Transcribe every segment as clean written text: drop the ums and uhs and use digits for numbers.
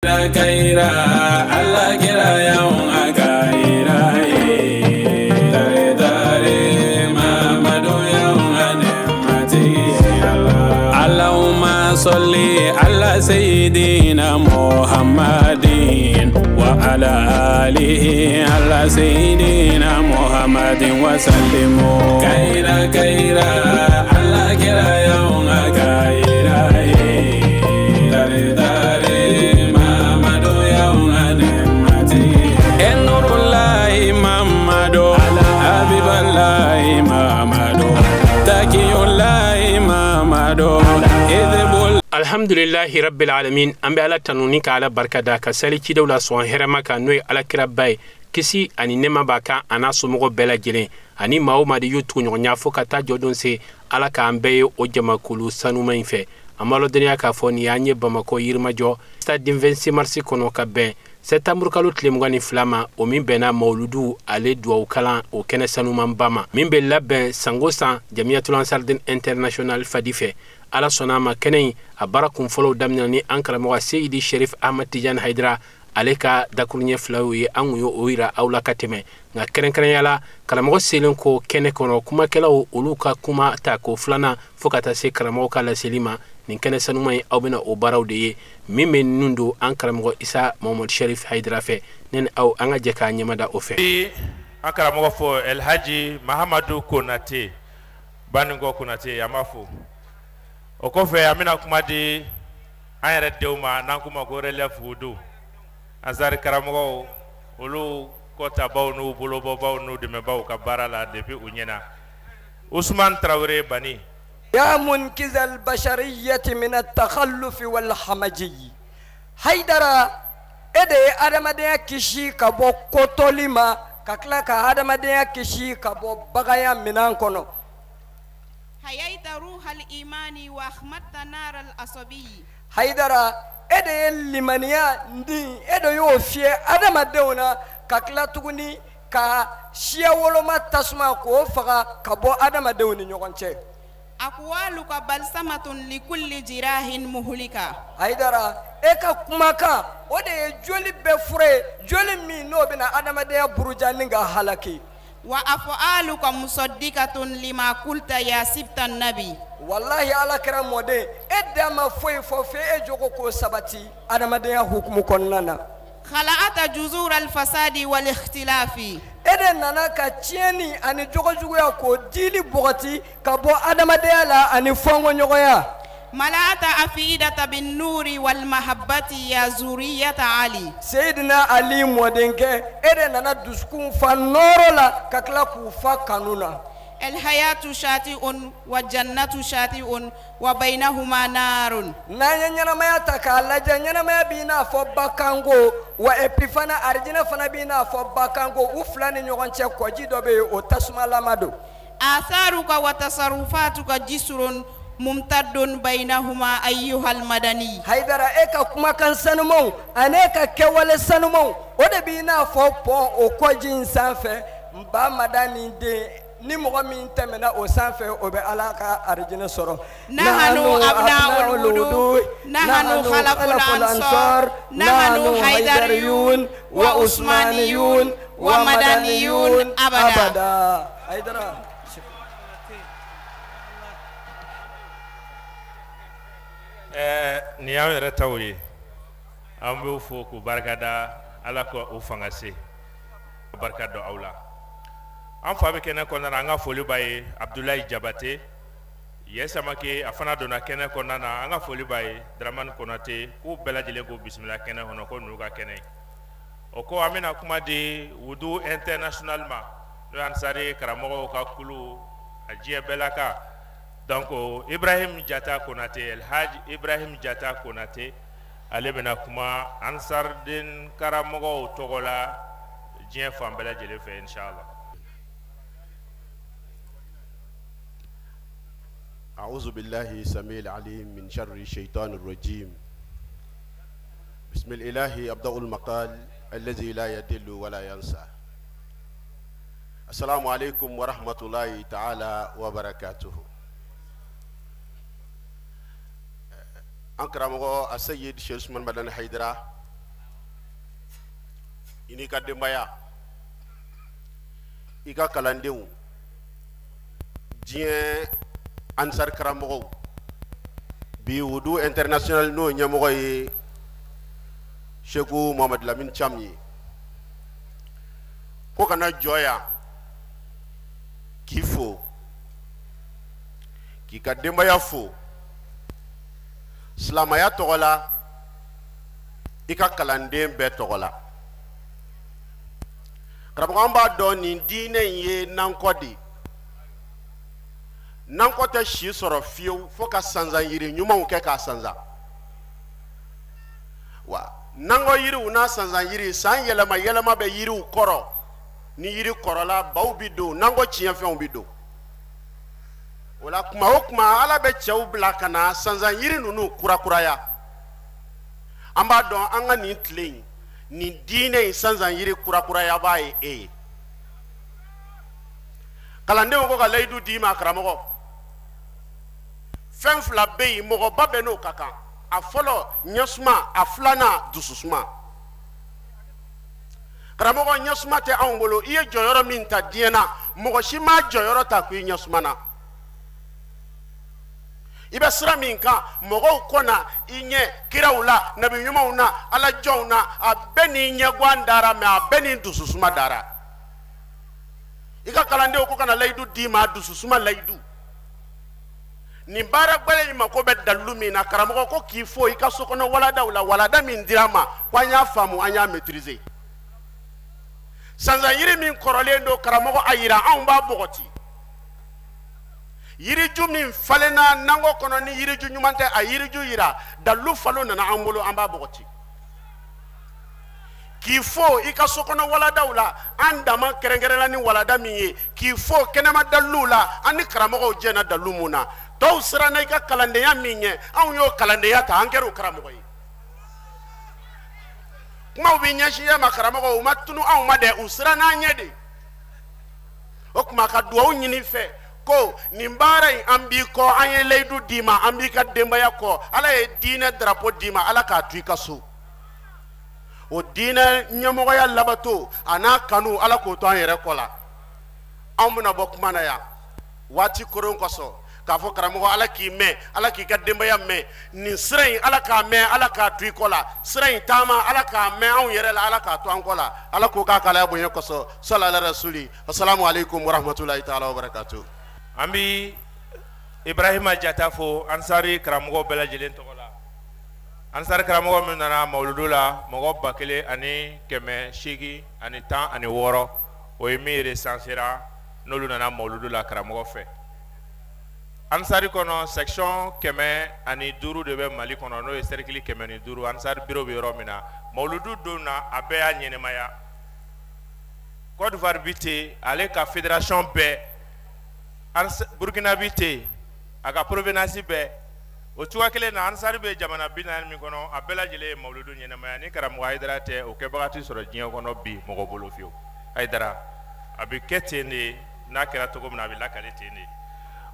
Kaira Allah kira yawan akaira dare dare Mamadu yawan mati Allahumma salli ala sayyidina Muhammadin wa ala alihi ala sayyidina Muhammadin wa sallimu kaira kaira Allah kira yawan akaira dare dare Alhamdulillahi rabbil alamin an bɛ Ala tanu ni ka Ala barika da ka sali cidenw la sɔn hɛrɛma kan n'o ye alakiraba ye kisi ani nɛɛma b'a kan a n'a somɔgɔw bɛɛ lajɛlen ani maa o maa de y'u tuguɲɔgɔnya fo ka taa jɔdon se Ala k'an bɛɛ ye o jamakulu sanuma in fɛ. An b'a lɔdɔnniya k'a fɔ nin y'an ye Bamakɔ Yirimajɔ stade 26 mars kɔnɔ ka bɛn septembre kalo tile 22 ma, o min bɛnna mawuludu ale duwawu kalan o kɛnɛ sanumanba ma min bɛ labɛn sango san Jamiyatul Ansardine International Fadi fɛ. Ala sɔnna a ma kɛnɛ in a baara kunfɔlɔw daminɛ ni an karamɔgɔ Seyidi Sherif Ahmad Tijani Hayidara ale ka dakuruɲɛ filaw ye, an kun y'o yira aw la ka tɛmɛ. Nka kɛrɛnkɛrɛnya la karamɔgɔ selen ko kɛnɛ kɔnɔ kumakɛlaw olu ka kuma ta ko filanan fo ka taa se karamɔgɔ ka laseli ma. Nin kɛnɛ sanuman in aw bɛna o baaraw de ye min bɛ ninnu don an karamɔgɔ Isa Mamadu Sherif Hayidara fɛ. Ne ni aw an ka jɛ k'a ɲɛmada o fɛ. An karamɔgɔ fɔ Elhaji Mahamadu Konate Banikɔ Konate, an b'a fo. O kɔfɛ an bɛna kuma di an yɛrɛ denw ma n'an k'u ma ko relève wudu ansari karamɔgɔw olu kɔtabaw n'u bolobɔbaw n'u dɛmɛbaw ka baara la depuis u ɲɛna. Usman Tarawele Bani. يا منقذ البشرية من التخلف والحمجي Hayidara e de ye adamadenya kisi ka bɔ kotɔli ma ka tila ka adamadenya kisi ka bɔ baganya minɛn kɔnɔ. Hayaita ruhal imani wa akhmatta nar al asabi. Hayidara e de ye limaniya ni e de y'o fiyɛ adamadenw na ka tila tuguni ka siya woloma tasuma k'o faga ka bɔ adamadenw ni ɲɔgɔn cɛ. Aqwaluka balsamatun likulli jirahin muhlika. Hayidara e ka kumakan o de ye joli bɛɛ fura ye, joli min n'o bɛna adamadenya buruja ni ka halaki. Wa af'aluka musaddikatun lima kulta ya sibta nabi. Wallahi ala kɛra mɔden e da ma foyi fɔ f'e e jogo k'o sabati adamadenya hukumu kɔnɔna na. Khala'ata juzur al-fasadi wal ikhtilafi. E de nana ka tiɲɛni ani jogojuguya k'o dili bɔgɔti ka bɔ adamadenya la ani fɔnkɔɲɔgɔnya. Mala'ata afidata bin nuri wal mahabbati ya zuriyata Ali. Seyidina Ali mɔdenkɛ e de nana dusukun fa nɔɔrɔ la ka tila k'u fa kanu na. El hayatu shati'un wa jannatu shati'un wa bainahuma narun. N'an ye ɲɛnamaya ta k'a lajɛ, ɲɛnamaya b'i n'a fɔ bakanko wa epi fana arijinɛ fana b'i n'a fɔ bakanko, u fila ni ɲɔgɔn cɛ kɔji dɔ bɛ yen o tasumalama don. Atharuka wa tasarrufatuka jisrun mumtaddun bainahuma ayyuhal madani. Hayidara e ka kumakan sanumanw ani e ka kɛwale sanumanw o de b'i n'a fɔ pɔn o kɔji in sanfɛ n ba madani den. Ni mɔgɔ min tɛmɛna o sanfɛ o bɛ Ala ka arijinɛ sɔrɔ. Nahanu abna'ul wudu, nahanu khalaful ansar, nahanu haydariyun wa usmaniyun wa madaniyun abada. Hayidara. Nin y'anw yɛrɛ taw ye, an b'u fo k'u barikada, Ala ka u fanga se, barika dɔn aw la. An fa bɛ kɛnɛ kɔnɔna na, an ka foli b'a ye Abudulayi Jabate yɛ Samake, a fana donna kɛnɛ kɔnɔna na, an ka foli b'a ye Dramani Konate, k'u bɛɛ lajɛlen k'u bisimila kɛnɛ kɔnɔ ko ninnu ka kɛnɛ ye. O kɔ an bɛna kuma di Wudu International ma n'o ye Ansari karamɔgɔw ka kulu a diɲɛ bɛɛ la ka. Donc Ibrahim Jata Konate, El Hadj Ibrahim Jata Konate, ale bɛna kuma Ansariden karamɔgɔw tɔgɔ la diɲɛ fan bɛɛ lajɛlen fɛ inshallah. أعوذ بالله السميع العليم من شر الشيطان الرجيم. بسم الإله أبدأ المقال الذي لا يدل ولا ينسى. السلام عليكم ورحمة الله تعالى وبركاته. An karamɔgɔ a Seyid Cheikh Usman Madani Hayidara, I n'i ka denbaya, i ka kalandenw, diɲɛ ansar karamɔgɔw, bi Wudu International n'o ɲɛmɔgɔ ye Seku Mohamed Lamine Cham ye, ko kana jɔ yan k'i fo, k'i ka denbaya fo silamɛya tɔgɔ la, i ka kalanden bɛɛ tɔgɔ la. Karamɔgɔ, an b'a dɔn nin diinɛ in ye nankɔ de ye. Nankɔ tɛ si sɔrɔ fiyewu fo ka sansan yiri ɲumanw kɛ k'a sansan. Wa nankɔ yiriw n'a sansan yiri, san yɛlɛma yɛlɛma bɛ yiriw kɔrɔ. Ni yiri kɔrɔla, baw bi don, nankɔ tiɲɛfɛnw bi don. O la kuma o kuma, Ala bɛ cɛw bila ka na sansan yiri ninnu kurakuraya. An b'a dɔn an ka nin tile in, nin diinɛ in sansan yiri kurakuraya b'a ye e ye. Kalandenw ko ka layidu d'i ma karamɔgɔ, fɛn fila bɛ yen, mɔgɔba bɛɛ n'o ka kan. A fɔlɔ ɲɛsuma, a filanan dususuma. Karamɔgɔ, ɲɛsuma tɛ anw bolo. I ye jɔyɔrɔ min ta diɲɛ na, mɔgɔ si m'a jɔyɔrɔ ta ko i ɲɛsuma na. I bɛ sira min kan, mɔgɔw kɔnna i ɲɛ kiraw la, nabi ɲumanw na, ala jɔnw na, a bɛɛ n'i ɲɛguwan dara, mɛ a bɛɛ n'i dususuma dara. I ka kalandenw ko kana layidu d'i ma, dususuma layidu. Nin baara gbɛlɛ in mako bɛ dalilu min na, karamɔgɔ ko k'i fo i ka so kɔnɔ waladaw la, walada min dira ma ko an y'a faamu, an y'a maîtriser. Sansan yiri min kɔrɔlen don, karamɔgɔ, a yira anw b'a bɔgɔti. Yiriju min falenna nankɔ kɔnɔ ni yiriju ɲuman tɛ, a yiriju yira, dalilu falo nana an bolo, an b'a bɔgɔti. K'i fo i ka so kɔnɔ waladaw la, an dama kɛrɛnkɛrɛnna ni walada min ye, k'i fo kɛnɛma daliluw la, an ni karamɔgɔw jɛnna dalilu mun na. Tɔw siranna i ka kalandenya min ɲɛ, anw y'o kalandenya ta, an kɛra o karamɔgɔ ye. Kumaw bɛ ɲɛsin e ma karamɔgɔ, u ma tunu anw ma dɛ, u siranna an ɲɛ de. O tuma ka duwawu ɲini fɛ ko nin baara in an b'i kɔ, an ye layidu d'i ma, an b'i ka denbaya kɔ. Ala ye diinɛ darapo d'i ma, Ala k'a to i ka so. O diinɛ ɲɛmɔgɔya labato a n'a kanu, Ala k'o to an yɛrɛ kɔ la. Anw bɛna bɔ kuma na yan waati koron kosɔn k'a fɔ karamɔgɔ, Ala k'i mɛn, Ala k'i ka denbaya mɛn. Nin sira in, Ala k'a mɛn, Ala k'a to i kɔ la. Sira in taama, Ala k'a mɛn anw yɛrɛ la, Ala k'a to an kɔ la. Ala k'o k'a kalaya bonya kosɔn. Salala rasuli. Assalamu alaikum warahmatulahi taala wabarakatuh. An bi Ibrahima Jata fo ansari karamɔgɔ bɛɛ lajɛlen tɔgɔ la. Ansari karamɔgɔ min nana mawuludu la, mɔgɔ 1816, o ye min resansera n'olu nana mawuludu la karamɔgɔ fɛ. Ansari kɔnɔ section 105 de bɛ Mali kɔnɔ, n'o ye cercle 105, ansari bureau bɛ yɔrɔ min na. Mawuludu don na, a bɛɛ y'a ɲɛnɛmaya. Côte d'Ivoire bi ten, ale ka fédération bɛɛ, Burkina bi ten, a ka provenance bɛɛ. O cogoya kelen na, ansari bɛ jamana 40 min kɔnɔ, a bɛɛ lajɛlen ye mawuludu ɲɛnɛmaya. Ni karamɔgɔ Hayidara tɛ, o kɛbaga tɛ sɔrɔ diɲɛ kɔnɔ bi mɔgɔ bolo fiyewu. Hayidara, a bɛ kɛ ten de, n'a kɛra cogo min na, a bɛ lakale ten de.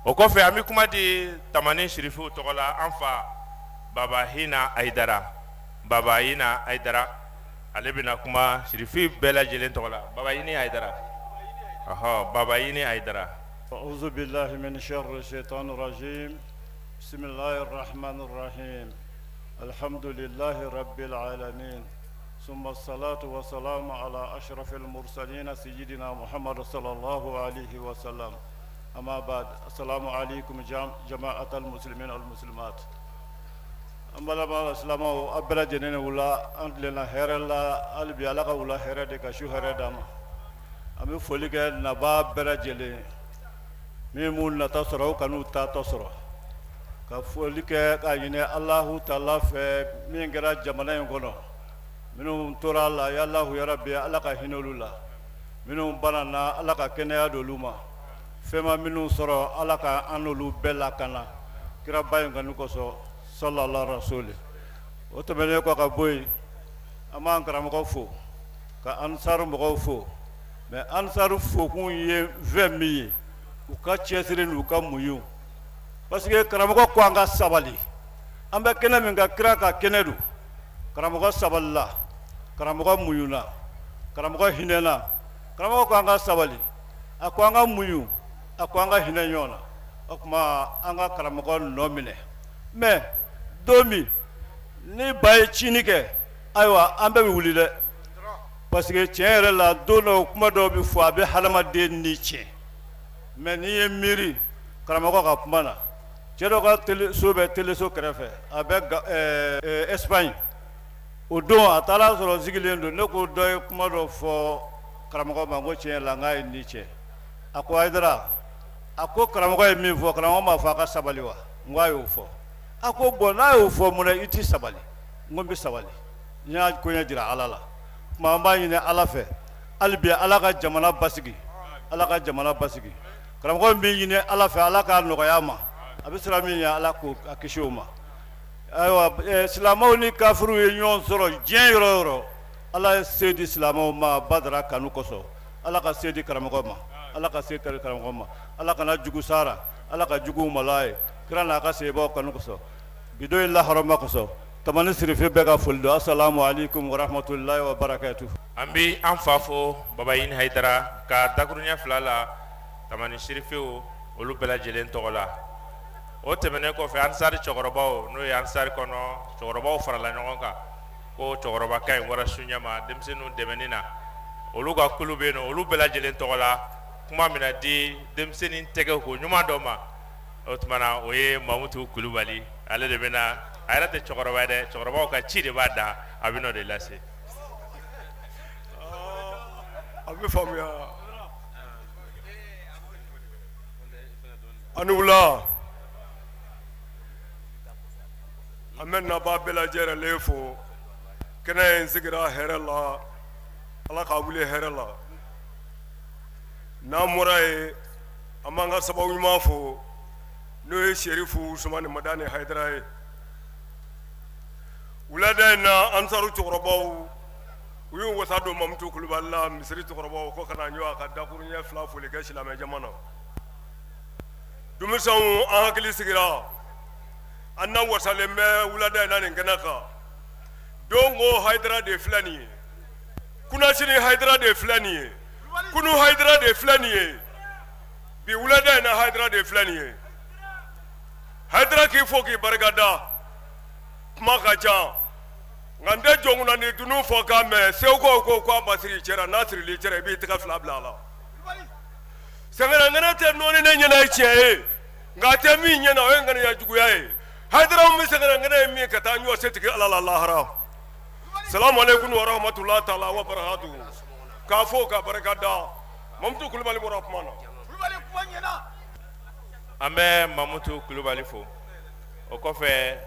O kɔfɛ, an bɛ kuma di Tamani Sirifuw tɔgɔ la, an fa Baba Hina Hayidara. Baba Hina Hayidara, ale bɛna kuma Sirifi bɛɛ lajɛlen tɔgɔ la. Baba Hina Hayidara, ɔhɔ, Baba Hina Hayidara. أعوذ بالله من شر الشيطان الرجيم. بسم الله الرحمن الرحيم. الحمد لله رب العالمين، ثم الصلاة والسلام على أشرف المرسلين سيدنا محمد صلى الله عليه وسلم. أما بعد، السلام عليكم جماعة المسلمين والمسلمات. An balima silamɛw, aw bɛɛ lajɛlen ni wula. An tilenna hɛrɛ la hali bi. Ala ka wula hɛrɛ de ka su hɛrɛ d'an ma. An bɛ foli kɛ nabaa bɛɛ lajɛlen min m'u nata sɔrɔ, u kan'u taatɔ sɔrɔ. Ka foli kɛ k'a ɲini Alahu taala fɛ, min kɛra jamana in kɔnɔ, minnu tora a la, yalahu yarabi, Ala ka hinɛ olu la. Minnu banana, Ala ka kɛnɛya d'olu ma. Fɛn ma minnu sɔrɔ, Ala ka an n'olu bɛɛ lakana kiraba in kanu kosɔn, sallallahu rasuli. O tɛmɛnen kɔ ka bɔ yen, an b'an karamɔgɔ fo ka ansaru mɔgɔw fo. Mɛ ansaru fokun ye fɛn min ye, u ka cɛsiri n'u ka muɲu, parce que karamɔgɔ ko an ka sabali. An bɛ kɛnɛ min kan, kira ka kɛnɛ don. Karamɔgɔ sabalila, karamɔgɔ muɲuna. Karamɔgɔ hinɛna, karamɔgɔ ko an ka sabali, a ko an ka muɲu, a ko an ka hinɛ ɲɔgɔn na. O tuma an ka karamɔgɔ nɔ minɛ. Mɛ don min ni ba ye tiɲɛni kɛ, ayiwa an bɛɛ bɛ wuli dɛ, parce que tiɲɛ yɛrɛ la don dɔw kuma dɔw bɛ fɔ a bɛ hadamaden ni tiɲɛ. Mɛ n'i ye miiri karamɔgɔ ka kuma na, cɛ dɔ ka so bɛ teleso kɛrɛfɛ, a bɛ Espagne. O don a taara sɔrɔ sigilen don, ne ko dɔ ye kuma dɔ fɔ karamɔgɔ ma, n ko tiɲɛ la n k'a ye ni tiɲɛ. A ko Hayidara, a ko karamɔgɔ ye min fɔ, karamɔgɔ m'a fɔ a ka sabali wa? N ko a y'o fɔ. A ko bɔn n'a y'o fɔ mun na i ti sabali? N ko n bɛ sabali, n y'a koɲɛ jira Ala la. Tuma an b'a ɲini Ala fɛ hali bi Ala ka jamana basigi, Ala ka jamana basigi. Karamɔgɔ min bɛ ɲini Ala fɛ, Ala k'a nɔgɔya a ma, a bɛ siran min ɲɛ, Ala k'o a kisi o ma. Ayiwa, silamɛw ni kafiriw ye ɲɔgɔn sɔrɔ diɲɛ yɔrɔ o yɔrɔ, Ala ye se di silamɛw ma badara kanu kosɔn. Ala ka se di karamɔgɔ ma, Ala ka se kari karamɔgɔ ma, Ala kana jugu sara, Ala ka juguw malo ye, kira n'a ka sebaw kanu kosɔn, bi don in lahɔrɔma kosɔn. Tamani Sirife bɛɛ ka foli don. Asalamu aleykum wa rahmatulahi wa barakatuh. An bɛ an fa fo Babayini Hayidara ka dakuruɲɛ fila la Tamani Sirifew olu bɛɛ lajɛlen tɔgɔ la. O tɛmɛnen kɔfɛ, Ansari cɛkɔrɔbaw, n'o ye Ansari kɔnɔ cɛkɔrɔbaw farala ɲɔgɔn kan ko cɛkɔrɔba ka ɲi wara suɲɛ ma denmisɛnninw dɛmɛni na, olu ka kulu bɛ yen nɔ, olu bɛɛ lajɛlen tɔgɔ la kuma bɛna di denmisɛnnin tɛgɛ ko ɲuman dɔ ma. O tuma na o ye Mamutu Kulubali, ale de bɛna, a yɛrɛ tɛ cɛkɔrɔba ye dɛ, cɛkɔrɔbaw ka ci de b'a da, a bɛ n'o de lase. A bɛ faamuya. A ni wula. An bɛ nabaa bɛɛ lajɛlen fo. Kɛnɛ in sigira hɛrɛ la, Ala k'a wuli hɛrɛ la. N'an bɔra yen, an b'an ka sababu ɲuman fo, n'o ye Serifu Usumani Madani Hayidara ye. Wulada in na, Ansaru cɛkɔrɔbaw u y'u wasa don Mamutu Kulubali la, misiri cɛkɔrɔbaw ko ka na ɲɔ a ka dakuruɲɛ fila foli kɛ silamɛ jama na. Denmisɛnw, an hakili sigira, an na wasalen bɛ wulada in na nin kɛnɛ kan. Don ko Hayidara de filɛ nin ye, kunasini Hayidara de filɛ nin ye, kunu Hayidara de filɛ nin ye, bi wulada in na Hayidara de filɛ nin ye. Hayidara k'i fo k'i barika da, kuma ka ca nka n tɛ jɔnkunna ni dunun fɔ k'a mɛn. Segukaw ko k'a ma siri cɛ la, n'a sirili cɛ la i b'i tɛgɛ fila bila a la. Sɛgɛnɛŋɛnɛ tɛ nɔɔni ne ɲɛna ye tiɲɛ ye, nka a tɛ min ɲɛna o ye ŋaniya juguya ye. Hayidaraw bɛ sɛgɛnɛŋɛnɛ ye min ka taa ɲɔ setigi Ala la lahara. Salamu aleykum wa rahmatulahi taala wa barakatuhu. K'a fo k'a barika da. Mamutu Kulubali bɔra kuma na. An bɛ Mamutu Kulubali fo. O kɔfɛ,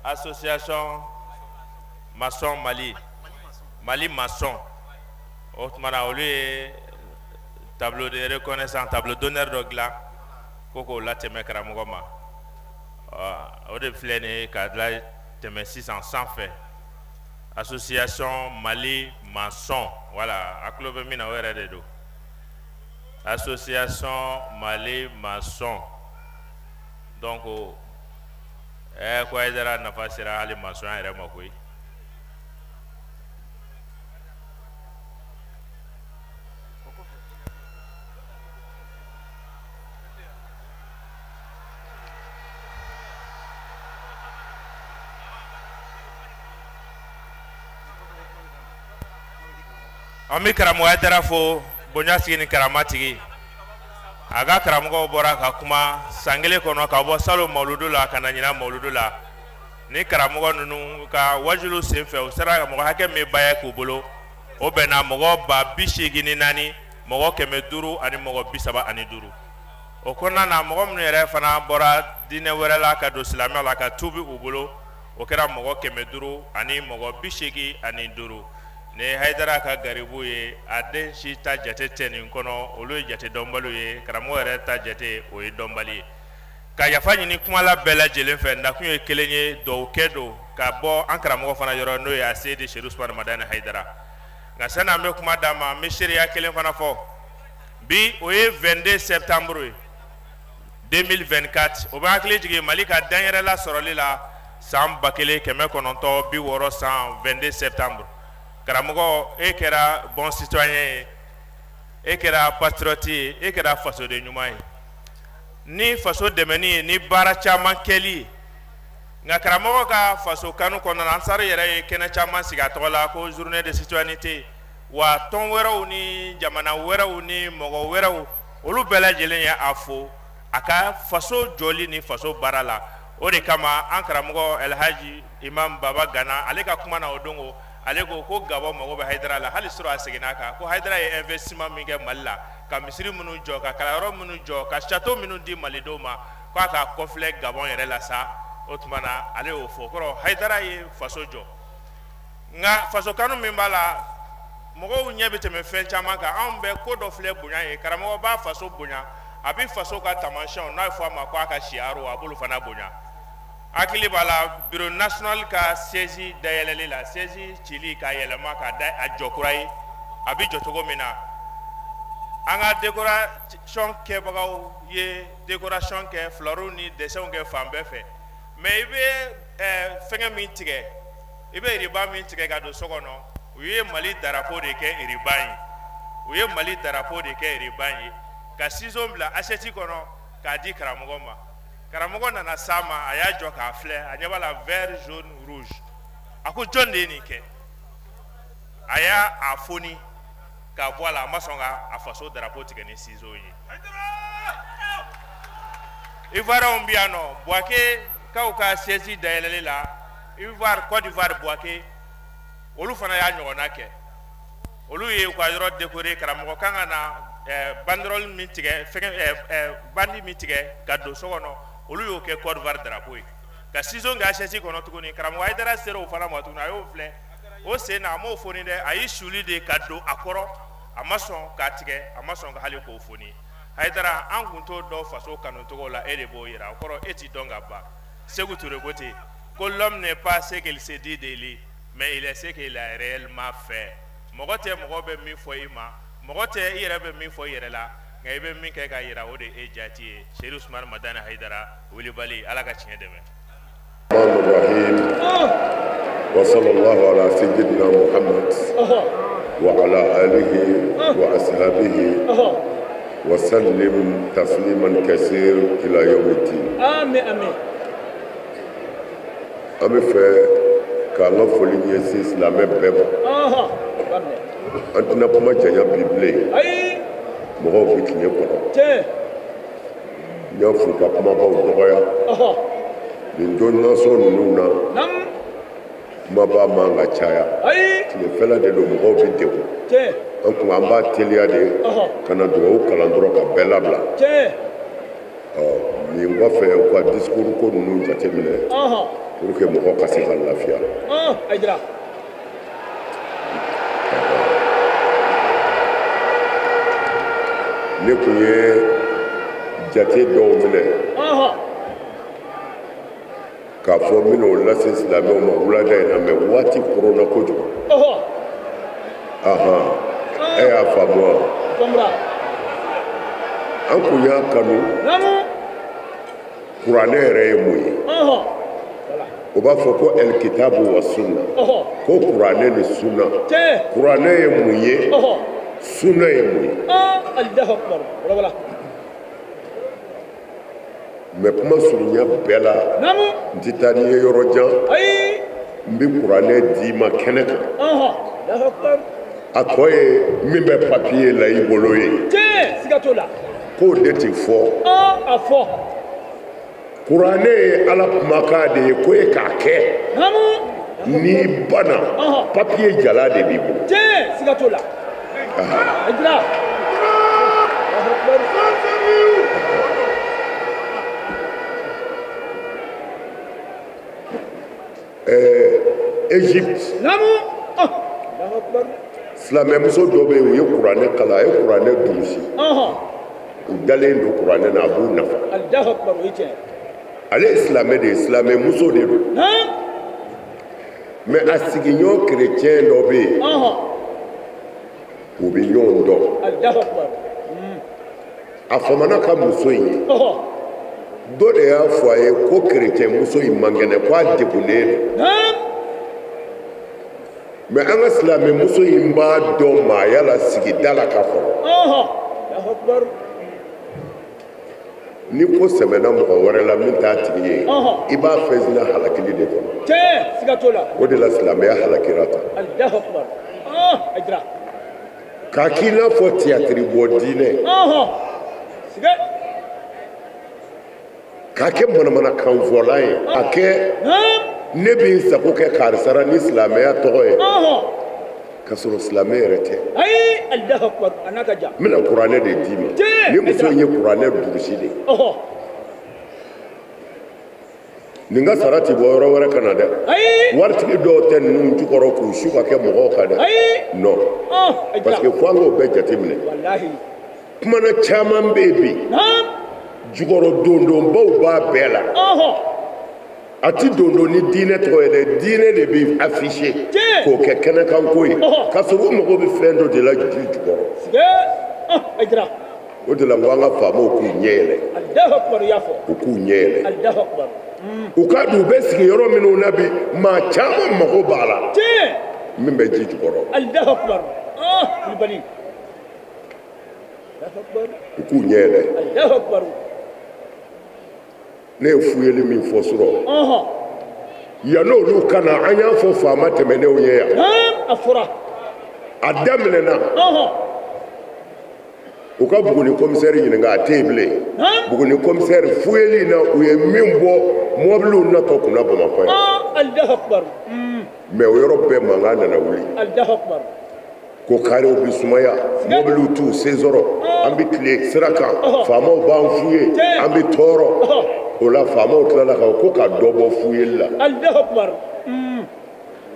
association maçon Mali, Mali maçon, o tuma na olu ye tableau de reconnaissance, tableau d'honneur dɔ dilan ko k'o latɛmɛ karamɔgɔ ma. O de filɛ nin ye k'a latɛmɛ sisan sanfɛ. Association Mali maçon, voilà, a tulo bɛ min na o yɛrɛ de don. Association Mali maçon, donc ko Hayidara nafa sera hali maçon yɛrɛ ma koyi. An bɛ karamɔgɔ Hayidara fo, bonya sigi ni karama tigi. A ka karamɔgɔw bɔra ka kuma san kelen kɔnɔ ka bɔ salon mawuludu la ka na ɲinan mawuludu la. Ni karamɔgɔ ninnu ka wajulu senfɛ, u sera ka mɔgɔ hakɛ min baya k'u bolo, o bɛnna mɔgɔ 84,535. O kɔnɔna na, mɔgɔ minnu yɛrɛ fana bɔra diinɛ wɛrɛ la ka don silamɛya la ka tuubi u bolo, o kɛra mɔgɔ 585. Ni Hayidara ka garibu ye, a den si ta jate tɛ nin kɔnɔ, olu ye jate dɔnbaliw ye. Karamɔgɔ yɛrɛ ta jate o ye dɔnbali ye. Ka yafa ɲini kumala bɛɛ lajɛlen fɛ, nakun ye kelen ye, duwawu kɛ don ka bɔ an karamɔgɔ fana yɔrɔ, n'o ye Aseyidi Sedu Usumani Madani Hayidara. Nka sani an bɛ kuma d'a ma, an bɛ seereya kelen fana fɔ. Bi o ye 22 septembre ye 2024. O bɛ hakili jigin Mali ka danyɛrɛla sɔrɔli la san 1960 san 22 septembre. Karamɔgɔ, e kɛra bon citoyen ye, e kɛra patriote ye, e kɛra fasoden ɲuman ye. Ni faso dɛmɛni ye, ni baara caman kɛli ye. Nka karamɔgɔ ka faso kanu kɔnɔna na, Ansar yɛrɛ ye kɛnɛ caman sigi a tɔgɔ la ko journée de citoyenneté. Wa tɔn wɛrɛw ni jamana wɛrɛw ni mɔgɔ wɛrɛw, olu bɛɛ lajɛlen ye a fo a ka faso jɔli ni faso baara la. O de kama an karamɔgɔ Elhaji Imam Baba Gana, ale ka kuma na o don ko ale ko ko Gabon mago bɛ Hayidara la. Hali sɔrɔ a seginna a kan ko Hayidara ye investissement min kɛ Mali la, ka misiri minnu jɔ, ka kalanyɔrɔ minnu jɔ, ka château minnu di malidenw ma, k'a ka kɔfilɛ Gabon yɛrɛ la sa. O tuma na ale y'o fɔ. Kɔrɔ Hayidara ye faso jɔ, nka faso kanu min b'a la, mɔgɔw ɲɛ bɛ tɛmɛ fɛn caman kan. Anw bɛ ko dɔ filɛ bonya ye, karamɔgɔ b'a faso bonya, a bɛ faso ka taamasiyɛnw n'a fɔ a ma ko a ka siyaro, a b'olu fana bonya. Hakili b'a la bureau national ka siège dayɛlɛli la, siège cili k'a yɛlɛma k'a da a jɔ kura ye, a bɛ jɔ cogo min na, an ka décoration kɛbagaw ye décoration kɛ, fleurs ni dessins kɛ fan bɛɛ fɛ. Mais i bɛ fɛngɛ min tigɛ, i bɛ ruban min tigɛ ka don so kɔnɔ, u ye Mali drapeau de kɛ ruban ye, u ye Mali drapeau de kɛ ruban ye, ka ciseau bila assiette kɔnɔ k'a di karamɔgɔ ma. Karamɔgɔ nana s'a ma, a y'a jɔ k'a filɛ, a ɲɛ b'a la vert, jaune, rouge. A ko jɔn de ye nin kɛ? A y'a a foni k'a bɔ a la, a ma sɔn ka a faso drapeau tigɛ ni ciseau ye. Ivoirienw bɛ yan nɔ, Bouaké kaw ka siège dayɛlɛli la, Ivoire, Côte d'Ivoire, Bouaké, olu fana y'a ɲɔgɔnna kɛ. Olu ye u ka yɔrɔ décorer, karamɔgɔ kan ka na banderole min tigɛ, fɛngɛ bandi min tigɛ ka don so kɔnɔ, olu y'o kɛ Côte d'Ivoire drapeau ye, ka ciseau kɛ assiette kɔnɔ tuguni. Karamɔgɔ Hayidara sera o fana ma tuguni, a y'o filɛ o sen na, a m'o foni dɛ, a y'i suli de ka don a kɔrɔ, a ma sɔn k'a tigɛ, a ma sɔn ka hali k'o foni. Hayidara, an kun t'o dɔn faso kanu cogo la, e de b'o yira. O kɔrɔ e t'i dɔn ka ban. Sékou Touré ko ten ko l'homme n'est pas ce qu'il se dit de lui, mais il est ce qu'il a réellement fait. Mɔgɔ tɛ mɔgɔ bɛ min fɔ i ma, mɔgɔ tɛ i yɛrɛ bɛ min fɔ i yɛrɛ la, nka i bɛ min kɛ ka yira, o de e jati ye. Seydou Ousmane Madani Hayidara wulibali, Ala ka tiɲɛ dɛmɛ. الرحيم وصلى الله على سيدنا محمد وعلى آله وأصحابه وسلم تسليما كثيرا إلى يوم الدين. آمين آمين. An bɛ fɛ k'an ka foli ɲɛsin silamɛ bɛɛ ma. An tɛna kuma janya bi bilen. Mɔgɔw bɛ tile kɔnɔ. N y'a f'u ka kumabaw dɔgɔya. Nin don nasɔn ninnu na, kumaba man ka caya. Tilefɛla de don, mɔgɔw bɛ degun. An kun an b'a teliya de ka na dugawu kalan dɔrɔn ka bɛɛ labila. Ɔ nin kɔfɛ, u ka discours ko ninnu jateminɛ pour que mɔgɔ ka se ka lafiya. Ne kun ye jate dɔw minɛ k'a fɔ n bɛna o lase silamɛw ma wulada in na, mɛ waati koronna kojugu. Ahan, e y'a faamu wa? An kun y'a kanu kuranɛ yɛrɛ ye mun ye? O b'a fɔ ko ɛlikitabu wa sunna, ko kuranɛ ni sunna. Kuranɛ ye mun ye? Sunna ye mun ye? Mɛ kuma surunya bɛɛ la, n tɛ taa n'i ye yɔrɔ jan. N bɛ kuranɛ d'i ma kɛnɛ kan. A tɔ ye min bɛ papiye la i bolo ye, k'o de tɛ fɔ. Kuranɛ ye Ala kumakan de ye, ko e k'a kɛ. N'i banna, papiye jala de b'i bolo. Égypte, silamɛmuso dɔ bɛ yen, u ye kuranɛ kalan, a ye kuranɛ durusi, u dalen don kuranɛ na, a b'u nafa. Ale ye silamɛ de ye, silamɛmuso de don, mɛ a sigiɲɔgɔn kerecɛn dɔ bɛ yen, u bɛ ɲɔgɔn dɔn. A famana ka muso in ye, dɔ de y'a fɔ a ye ko kerecɛn muso in man kɛnɛ, ko a degunnen don. Mais an ka silamɛmuso in b'a dɔn maaya la sigida la ka kɔrɔ. Ni ko sɛmɛna mɔgɔ wɛrɛ la min t'a tigi ye, i b'a fɛn sina halakili de kɔnɔ. Tiɲɛ, siga t'o la. O de la silamɛya halakira tan. Alahu akubar. Hayidara. K'a k'i n'a fɔ tiyatiri bɔ diinɛ. Siga. K'a kɛ manamanakanfɔla ye. A kɛ ne bɛ n sago kɛ karisa la ni silamɛya tɔgɔ ye. K'a sɔrɔ silamɛ yɛrɛ tɛ. Ayi, Alahu akubar, a n'a ka jan. N bɛna kuranɛ de d'i ma. Ni muso in ye kuranɛ durusi de ye. Nin ka sara ti bɔ yɔrɔ wɛrɛ ka na dɛ. Ayi. Waritigi dɔw tɛ ninnu jukɔrɔ k'u su ka kɛ mɔgɔw kan dɛ. Ayi. Non. Parce que fo an k'o bɛɛ jateminɛ. Walahi. Kumana caman bɛ yen bi. Jukɔrɔ dondonbaw b'a bɛɛ la. A ti dondon ni diinɛ tɔgɔ ye dɛ, diinɛ de bɛ affiché k'o kɛ kɛnɛkanko ye, k'a sɔrɔ u mago bɛ fɛn dɔ de la ji jukɔrɔ. O de la n ko an ka faamaw k'u ɲɛ yɛlɛ. U k'u ɲɛ yɛlɛ. U ka dun u bɛ sigi yɔrɔ minnu na bi, maa caman mago b'a la. Min bɛ ji jukɔrɔ. U k'u ɲɛ yɛlɛ. Ne ye fuyeli min fɔ surɔ, yan'olu ka na, an y'a fɔ faama tɛmɛnenw ye yan. A fɔra. A daminɛna. U ka Buguni commissaire ɲininka, a tɛ yen bilen. Buguni commissaire fuyeli in na, u ye min bɔ mɔbiliw natɔ kunna Bamakɔ yan. Alahu akubar. Mais o yɔrɔ bɛɛ mankan nana wuli. Alahu akubar. Ko karew bɛ sumaya, mɔbiliw t'u sen sɔrɔ, an bɛ tile sira kan, faamaw b'an fuye, an bɛ tɔɔrɔ. O la faamaw tilala ka ko ka dɔ bɔ fuyeli la. Alahu akubar.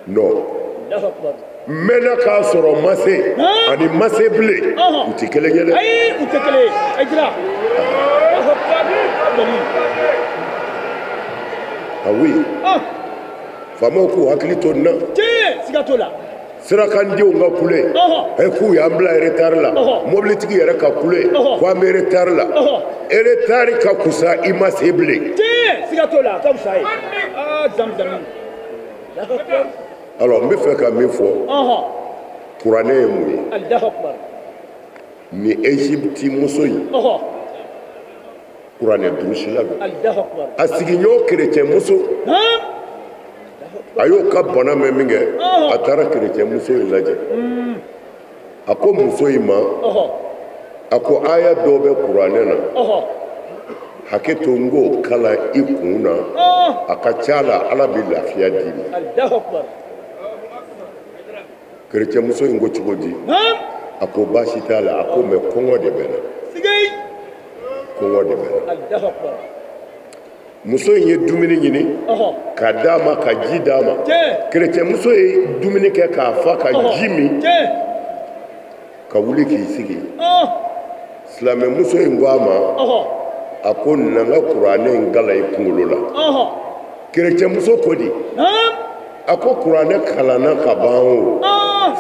Non. Alahu akubar. N mɛnna k'a sɔrɔ ma se ani ma se bilen, u tɛ kelen ye dɛ. Ayi, u tɛ kelen ye. Hayidara. Alahu akubar. Ah oui. Faamaw k'u hakili to nin na. Tiɲɛ, siga t'o la. Sirakandenw ka kule, k'u y'an bila retard la, mobilitigi yɛrɛ ka kule, ko an bɛ retard la. Retard ka kusa i ma se bilen. Tiɲɛ, siga t'o la, a ka fisa ye. Aa, zamzami. Alors n bɛ fɛ ka min fɔ, kuranɛ ye mun ye? Alahu akubar. Ni Égypte muso in, kuranɛ durusila don. Alahu akubar. A sigiɲɔgɔn kerecɛn muso, a y'o ka bana mɛn min kɛ, a taara kerecɛn muso in lajɛ. A ko muso in ma, a ko aya dɔ bɛ kuranɛ na, hakɛ to n k'o kalan i kun na, a ka ca la Ala bɛ lafiya d'i ma. Kerecɛn muso in ko cogo di? A ko baasi t'a la, a ko mɛ kɔngɔ de bɛ n na. Kɔngɔ de bɛ n na. Muso in ye dumuni ɲini ka d'a ma, ka ji d'a ma. Kerecɛnmuso ye dumuni kɛ k'a fa, ka ji min, ka wuli k'i sigi. Silamɛmuso in ko a ma, a ko na n ka kuranɛ in kalan i kunkolo la. Kerecɛnmuso ko di? A ko kuranɛ kalanna ka ban o,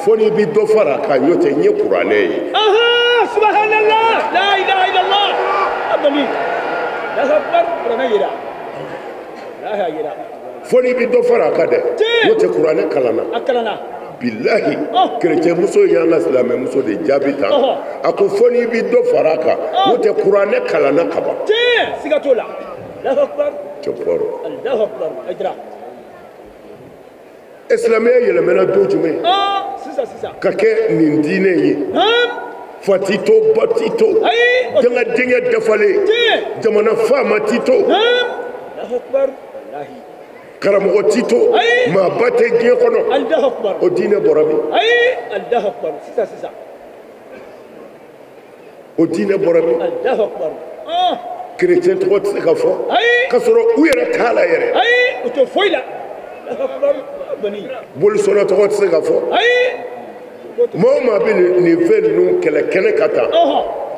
fo n'i bɛ dɔ fara a kan, n'o tɛ n ye kuranɛ ye. Subhanallah, la ilaha illallah. Abali. Allahu akbar, kuranɛ yira. Fo n'i bɛ dɔ fara a kan dɛ, n'o tɛ kuranɛ kalanna. A kalanna. Bilahi, kerecɛnmuso y'an ka silamɛmuso de jaabi tan. A ko fo n'i bɛ dɔ fara a kan, n'o tɛ kuranɛ kalanna ka ban. Tiɲɛ, siga t'o la. Allahu akbar. Cɛkɔrɔ. Allahu akbar, Hayidara. Silamɛya yɛlɛmana don jumɛn? Sisan sisan. Ka kɛ nin diinɛ ye. Fa t'i to, ba t'i to. Dangadenkɛ dafalen. Jamana faama t'i to. Allahu akbar. Karamɔgɔ t'i to, maaba tɛ diɲɛ kɔnɔ. Allahu akbar. O diinɛ bɔra min? Ayi, Allahu akbar. Sisan sisan. O diinɛ bɔra min? Allahu akbar. Kerecɛn tɔgɔ tɛ se ka fɔ. Ayi. K'a sɔrɔ u yɛrɛ t'a la yɛrɛ. Ayi, u tɛ foyi la. Allahu akbar. Bolisɔnna tɔgɔ tɛ se ka fɔ. Ayi. Maa o maa bɛ nin fɛn ninnu kɛlɛ kɛnɛ ka tan,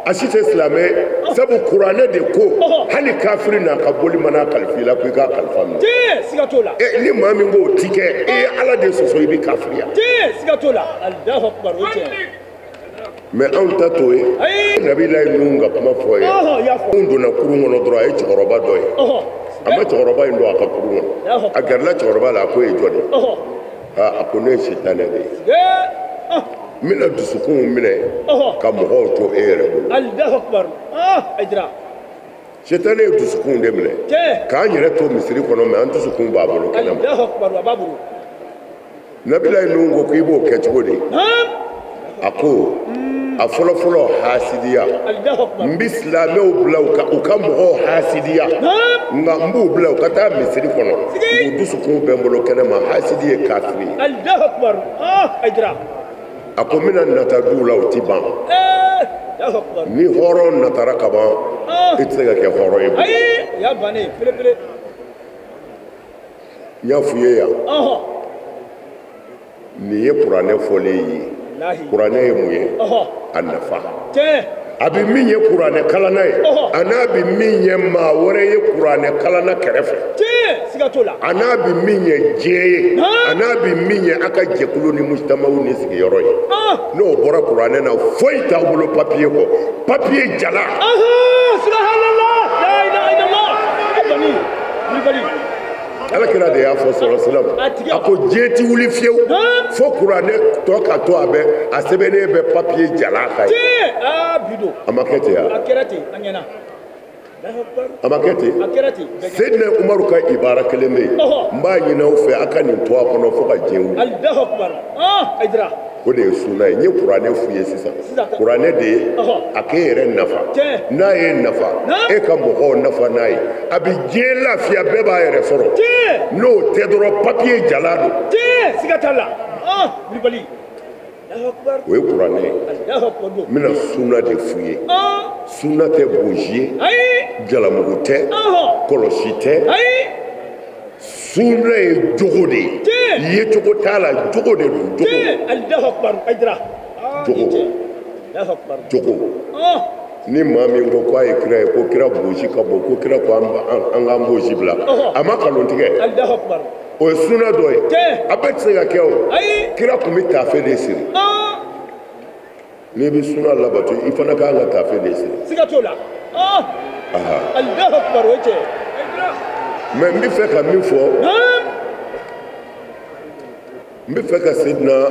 a si tɛ silamɛ, sabu kuranɛ de ko hali kafiri n'a ka boli mana kalifa i la ko i k'a kalifa minɛ. Tiɲɛ, siga t'o la. Ni maa min k'o ti kɛ, e ye Ala de sɔsɔ, i bɛ kafiriya. Tiɲɛ, siga t'o la. Alahu akubar, o tiɲɛ. Mais anw ta t'o ye. Nabilayi Nuhu ka kuma fɔ ye. Anw donna kurun kɔnɔ dɔrɔn, a ye cɛkɔrɔba dɔ ye. A ma cɛkɔrɔba in don a ka kurun kɔnɔ. A gɛrɛla cɛkɔrɔba la, a ko e ye jɔn ye? A ko ne ye sitanɛ de ye. N bɛna dusukunw minɛ ka mɔgɔw to e yɛrɛ bolo. Allahu akbar. Hayidara. Sitanɛ ye dusukunw de minɛ. K'an yɛrɛ to misiri kɔnɔ mɛ an dusukun b'a bolo kɛnɛ ma. Allahu akbar, a b'a bolo. Nabilayi Nuhu ko k'i b'o kɛ cogo di? A ko a fɔlɔfɔlɔ hasidiya. N bɛ silamɛw bila u ka mɔgɔw hasidiya. Nka n b'u bila u ka taa misiri kɔnɔ. U dusukun bɛ n bolo kɛnɛ ma, hasidi ye kafiri ye. Allahu akbar. Hayidara. A ko n bɛna nata duw la, o ti ban. Ni hɔrɔn natara ka ban, i tɛ se ka kɛ hɔrɔn ye bilen. Ayi, y'a bannen pelepele. N y'a f'i ye yan. Nin ye kuranɛ fɔlen ye. Kuranɛ ye mun ye? A nafa. A bɛ min ye kuranɛ kalanna ye, a n'a bɛ min ye maa wɛrɛ ye kuranɛ kalanna kɛrɛfɛ. A n'a bɛ min ye diɲɛ ye, a n'a bɛ min ye a ka jɛkulu ni mujtamaw ni sigiyɔrɔ ye. N'o bɔra kuranɛ na, foyi t'aw bolo papiye kɔ. Papiye jala. Subhanallah, la ilaha illallah. Ala kira de y'a fɔ sɔrɔ silam, a ko diɲɛ ti wuli fiyewu fo kuranɛ tɔ ka to a bɛ a sɛbɛnnen bɛ papiye jala kan ye. A ma kɛ ten wa? A ma kɛ ten? Seyidina Umaru ka ibara kelen bɛ yen, n b'a ɲini aw fɛ a ka nin to a kɔnɔ fo ka diɲɛ wuli. O de ye suna ye. N ye kuranɛ f'u ye sisan. Kuranɛ de ye a k'e yɛrɛ nafa, n'a ye nafa e ka mɔgɔw nafa n'a ye, a bɛ diɲɛ lafiya, bɛɛ b'a yɛrɛ sɔrɔ. N'o tɛ dɔrɔn papiye jala don. Siga t'a la. Wulibali. O ye kuranɛ ye. N bɛna suna de f'u ye. Suna tɛ bozi ye, jalamugu tɛ, kɔlɔsi tɛ. Suna ye jogo de ye. Yecogo t'a la, jogo de don. Jogo. Jogo. Ni maa min ko k'a ye kira ye, ko kira bozi ka bon, ko kira ko an k'an bozi bila, a ma nkalon tigɛ. O ye suna dɔ ye. A bɛɛ tɛ se ka kɛ o. Kira tun bɛ taafe de siri. N'i bɛ suna labato, i fana ka kan ka taafe de siri. Siga t'o la. Allahu akbar, o ye tiɲɛ ye. Mais n bɛ fɛ ka min fɔ, n bɛ fɛ ka Seyidina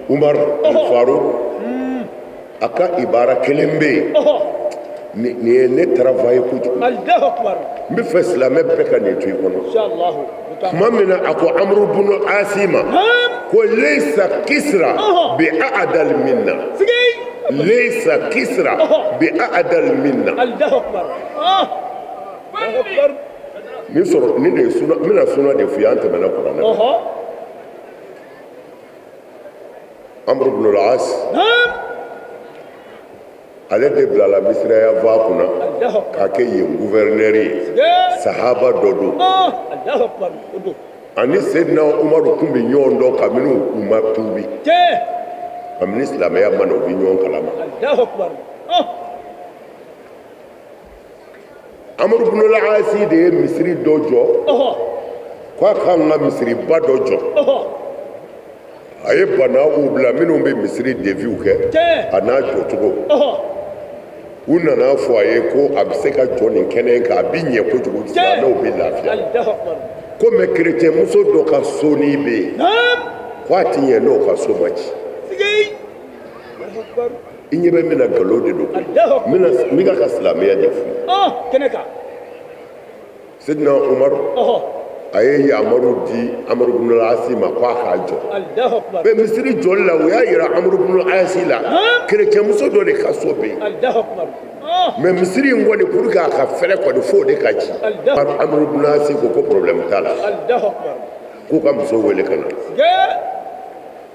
Umar Faruk a ka ibara kelen bɛ yen. Nin ye ne travailler kojugu. N bɛ fɛ silamɛ bɛɛ ka nin to i kɔnɔ. Tuma min na a ko Amuru bunu Asi ma ko leisa kisra bi a'dal minna. Leisa kisra bi a'dal minna. Nin sɔrɔ nin de ye suna, n bɛna suna de f'i ye, an tɛmɛna kuranɛ kan. Amuru bunu As ale de bilala misiraya va kunna k'a kɛ yen gouverneur ye, sahaba dɔ don. Ani Seyidina Umaru tun bɛ ɲɔgɔn dɔn kabini u ma tuubi, kabini silamɛya ma na u bɛ ɲɔgɔn kalama. Amuru bunu Asi de ye misiri dɔ jɔ, k'a kan ka misiriba dɔ jɔ. A ye banaw bila minnu bɛ misiri deviw kɛ a n'a jɔcogo. U nana fɔ a ye ko a bɛ se ka jɔ nin kɛnɛ in kan, a bɛ ɲɛ kojugu, silamɛw bɛ lafiya. Ko mɛ kerecɛn muso dɔ ka soni bɛ yen, ko a ti ɲɛ n'o ka so ma ci. I ɲɛ bɛ min na, nkalon de don. N bɛ ka silamɛya de f'u ye. Seyidina Umaru a ye yamaru di Amuru bunu Asi ma k'a k'a jɔ. Mɛ misiri jɔli la, u y'a yira Amuru bunu Asi la kerecɛnmuso dɔ de ka so bɛ yen. Mɛ misiri in kɔni pour que a ka fɛrɛ kɔni f'o de ka ci. Amuru bunu Asi ko ko problème t'a la, k'u ka muso wele ka na.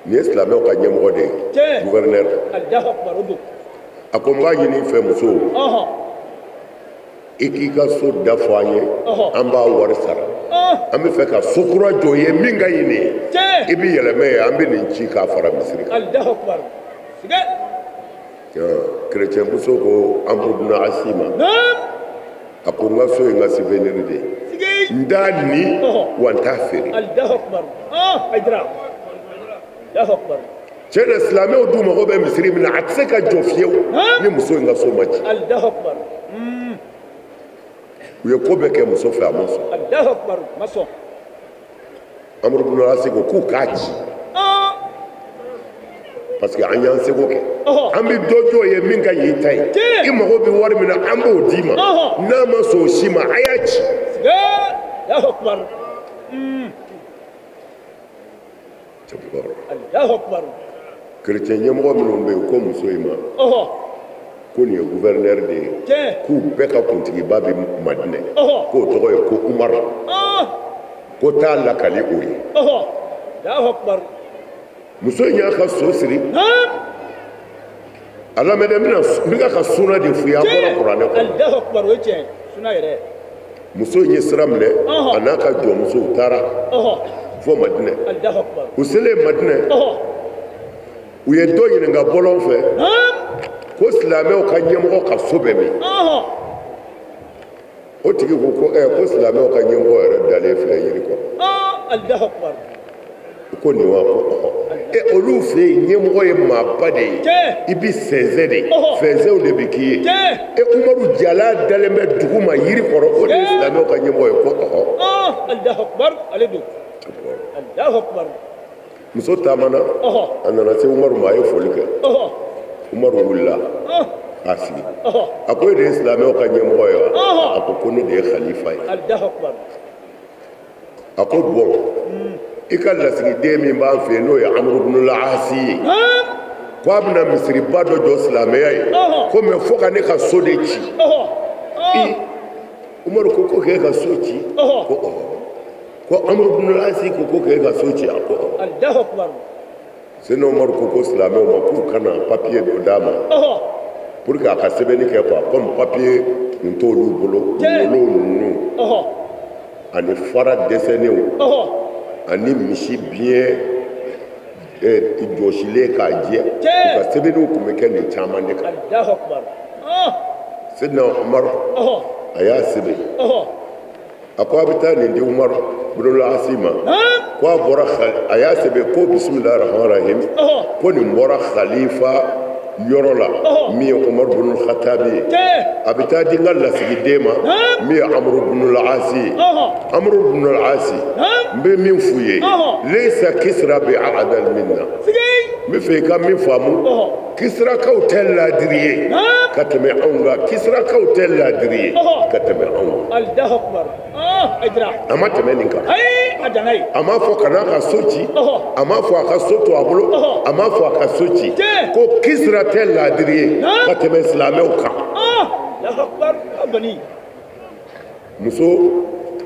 Nin ye silamɛw ka ɲɛmɔgɔ de ye, gouverneur. A ko n b'a ɲini i fɛ muso, i k'i ka so da fɔ an ye, an b'a wari sara. An bɛ fɛ ka so kura jɔ ye min ka ɲi nin ye. I bɛ yɛlɛmɛ ye, an bɛ nin ci k'a fara misiri kan. Kerecɛn muso ko Amuru bunu Asi ma, a ko n ka so ye n ka souvenir de ye, n t'a ni wa n t'a feere. Cɛ na silamɛw dun mago bɛ misiri min na, a tɛ se ka jɔ fiyewu ni muso in ka so ma ci. U ye ko bɛɛ kɛ muso fɛ, a ma sɔn. Amuru bin Asi ko k'u k'a ci parce que an y'an seko kɛ an bɛ dɔ jɔ ye min ka ɲi ta ye i mago bɛ wari min na an b'o d'i ma n'a ma sɔn o si ma a y'a ci. Kerecɛn ɲɛmɔgɔ minnu bɛ yen ko muso in ma ko nin ye gouverneur de ye k'u bɛɛ ka kuntigiba bɛ Madinɛ k'o tɔgɔ ye ko Umaru ko taa lakali o ye. Muso in y'a ka so siri a lamɛn dɛ n bɛ ka suna de f'i ye an bɔra kuranɛ kɔnɔ. Muso in ye sira minɛ a n'a ka jɔnmusow taara fo Madinɛ u selen Madinɛ u ye dɔ ɲininka bɔlɔn fɛ ko silamɛw ka ɲɛmɔgɔ ka so bɛ min o tigi ko ko ko silamɛw ka ɲɛmɔgɔ yɛrɛ dalen filɛ yiri kɔrɔ ko nin wa ko ɔhɔ olu fɛ yen ɲɛmɔgɔ ye maaba de ye i bi sɛnsɛn de fɛnsɛnw de bɛ k'i ye Umaru Jala dalen bɛ dugu ma yiri kɔrɔ o de ye silamɛw ka ɲɛmɔgɔ ye ko ɔhɔ. Muso taamana a nana se Umaru ma a ye foli kɛ Umaru wulila k'a sigi a ko e de ye silamɛw ka ɲɛmɔgɔ ye wa a ko ko ne de ye khalifa ye a ko bɔn i ka lasigiden min b'an fɛ yen n'o ye Amuru bin Asi ye ko a bɛna misiriba dɔ jɔ silamɛya ye ko mɛ fo ka ne ka so de ci Umaru ko ko k'e ka so ci ko ɔhɔ ko Amuru bin Asi ko ko k'e ka so ci a ko ɔhɔ Seyidina Umaru ko ko silamɛw ma k'u kana papiye dɔ d'a ma pour que a ka sɛbɛnni kɛ quoi comme papiye tun t'olu bolo wolo ninnu ani fara dɛsɛnenw ani misi biɲɛ jɔsilen k'a jɛ u ka sɛbɛnniw tun bɛ kɛ nin caman de kan Seyidina Umaru a y'a sɛbɛn a ko a bɛ taa nin di Umaru bin Asi ma ko a bɔra a y'a sɛbɛn ko bisimilahi rahmani rahim ko nin bɔra khalifa yɔrɔ la min ye Umaru bin Khatabi ye a bɛ taa di n ka lasigiden ma min ye Amuru bin Asi ye Amuru bin Asi n bɛ min f'u ye leisa kisira bi adal minna n bɛ fɛ i ka min faamu kisirakaw tɛ laadiri ye ka tɛmɛ anw kan kisirakaw tɛ laadiri ye ka tɛmɛ anw kan a ma tɛmɛ nin kan a m'a fɔ ka n'a ka so ci a m'a fɔ a ka so to a bolo a m'a fɔ a ka so ci ko kisira tɛ laadiri ye ka tɛmɛ silamɛw kan muso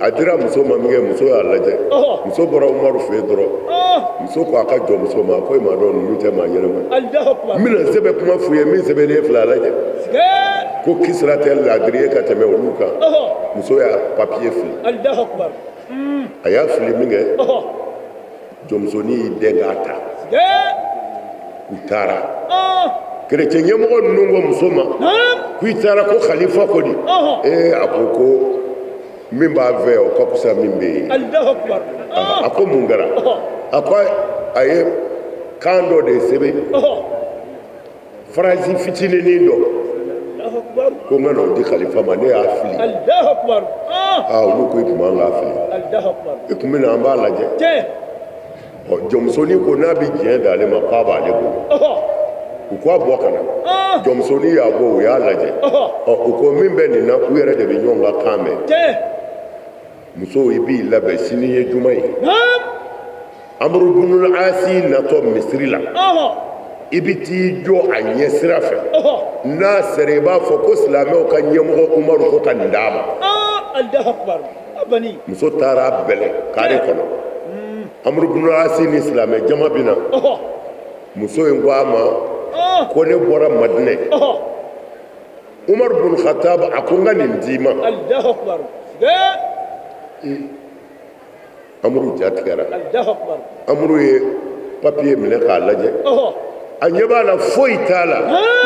a dira muso ma min kɛ muso y'a lajɛ muso bɔra Umaru fɛ yen dɔrɔn muso ko a ka jɔn muso ma ko e m'a dɔn ninnu tɛ maa ɲɛnama ye n bɛna sɛbɛn kuma f'u ye min sɛbɛnnen filɛ a lajɛ ko kisira tɛ laadiri ye ka tɛmɛ olu kan muso y'a papiye fili a y'a fili min kɛ jɔnmusonin y'i dɛn k'a ta u taara kerecɛn ɲɛmɔgɔ ninnu ko muso ma ko i taara ko khalifa ko di a ko ko min b'a fɛ o ka fisa min bɛ yen a ko mun kɛra a ko a ye kan dɔ de sɛbɛn faransi fitininin dɔ ko n ka n'o di khalifa ma ne y'a fili olu ko i tun man k'a fili i tun bɛ na an b'a lajɛ ɔ jɔnmusonin ko n'a bɛ diɲɛ d'ale ma k'a b'ale bolo u k'a bɔ ka na jɔnmusonin y'a bɔ u y'a lajɛ ɔ u ko min bɛ nin na u yɛrɛ de bɛ ɲɔgɔn ka kan mɛn musow i b'i labɛn sini ye juma ye Amuru bin Asi natɔ misiri la i bɛ t'i jɔ a ɲɛ sira fɛ n'a sera i b'a fɔ ko silamɛw ka ɲɛmɔgɔ Umaru ko ka nin d'a ma muso taara bɛlɛ kare kɔnɔ Amuru bin Asi ni silamɛ jama bɛ na muso in ko a ma ko ne bɔra Madinɛ Umaru bin Khattab a ko n ka nin d'i ma Amuru ja tigɛra Amuru ye papiye minɛ k'a lajɛ a ɲɛ b'a la foyi t'a la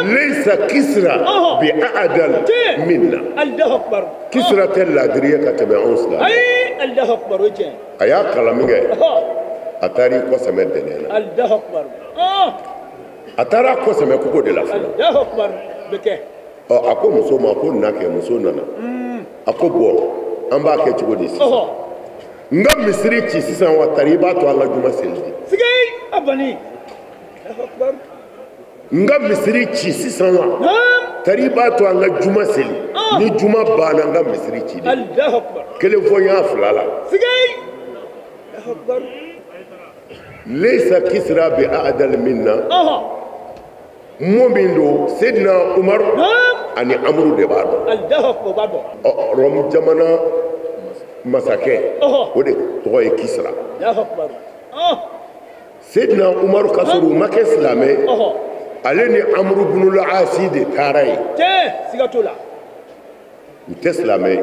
leisa kisira bi adal minna kisira tɛ laadiri ye ka tɛmɛ anw silamɛ a y'a kalan min kɛ a taara i kɔsɛmɛ dɛnɛn na a taara kɔsɛmɛ kogo de la fɔlɔ ɔ a ko muso ma ko na kɛ muso nana a ko bɔn an b'a kɛ cogo di sisan N ka misiri ci sisan wa tari i b'a to an ka juma seli de. N ka misiri ci sisan wa tari i b'a to an ka juma seli ni juma banna n ka misiri ci de. Kelen fɔ n y'a fila la. Leisa Kisra bi a'dal minna. Mɔ min don Seydina Umaru ani Amuru de b'a dɔn. Rɔmu jamana masakɛ o de tɔgɔ ye Kisra. Seydina Umaru ka sɔrɔ u ma kɛ silamɛ, ale ni Amuru bunul Asi de taara yen. U tɛ silamɛ ye.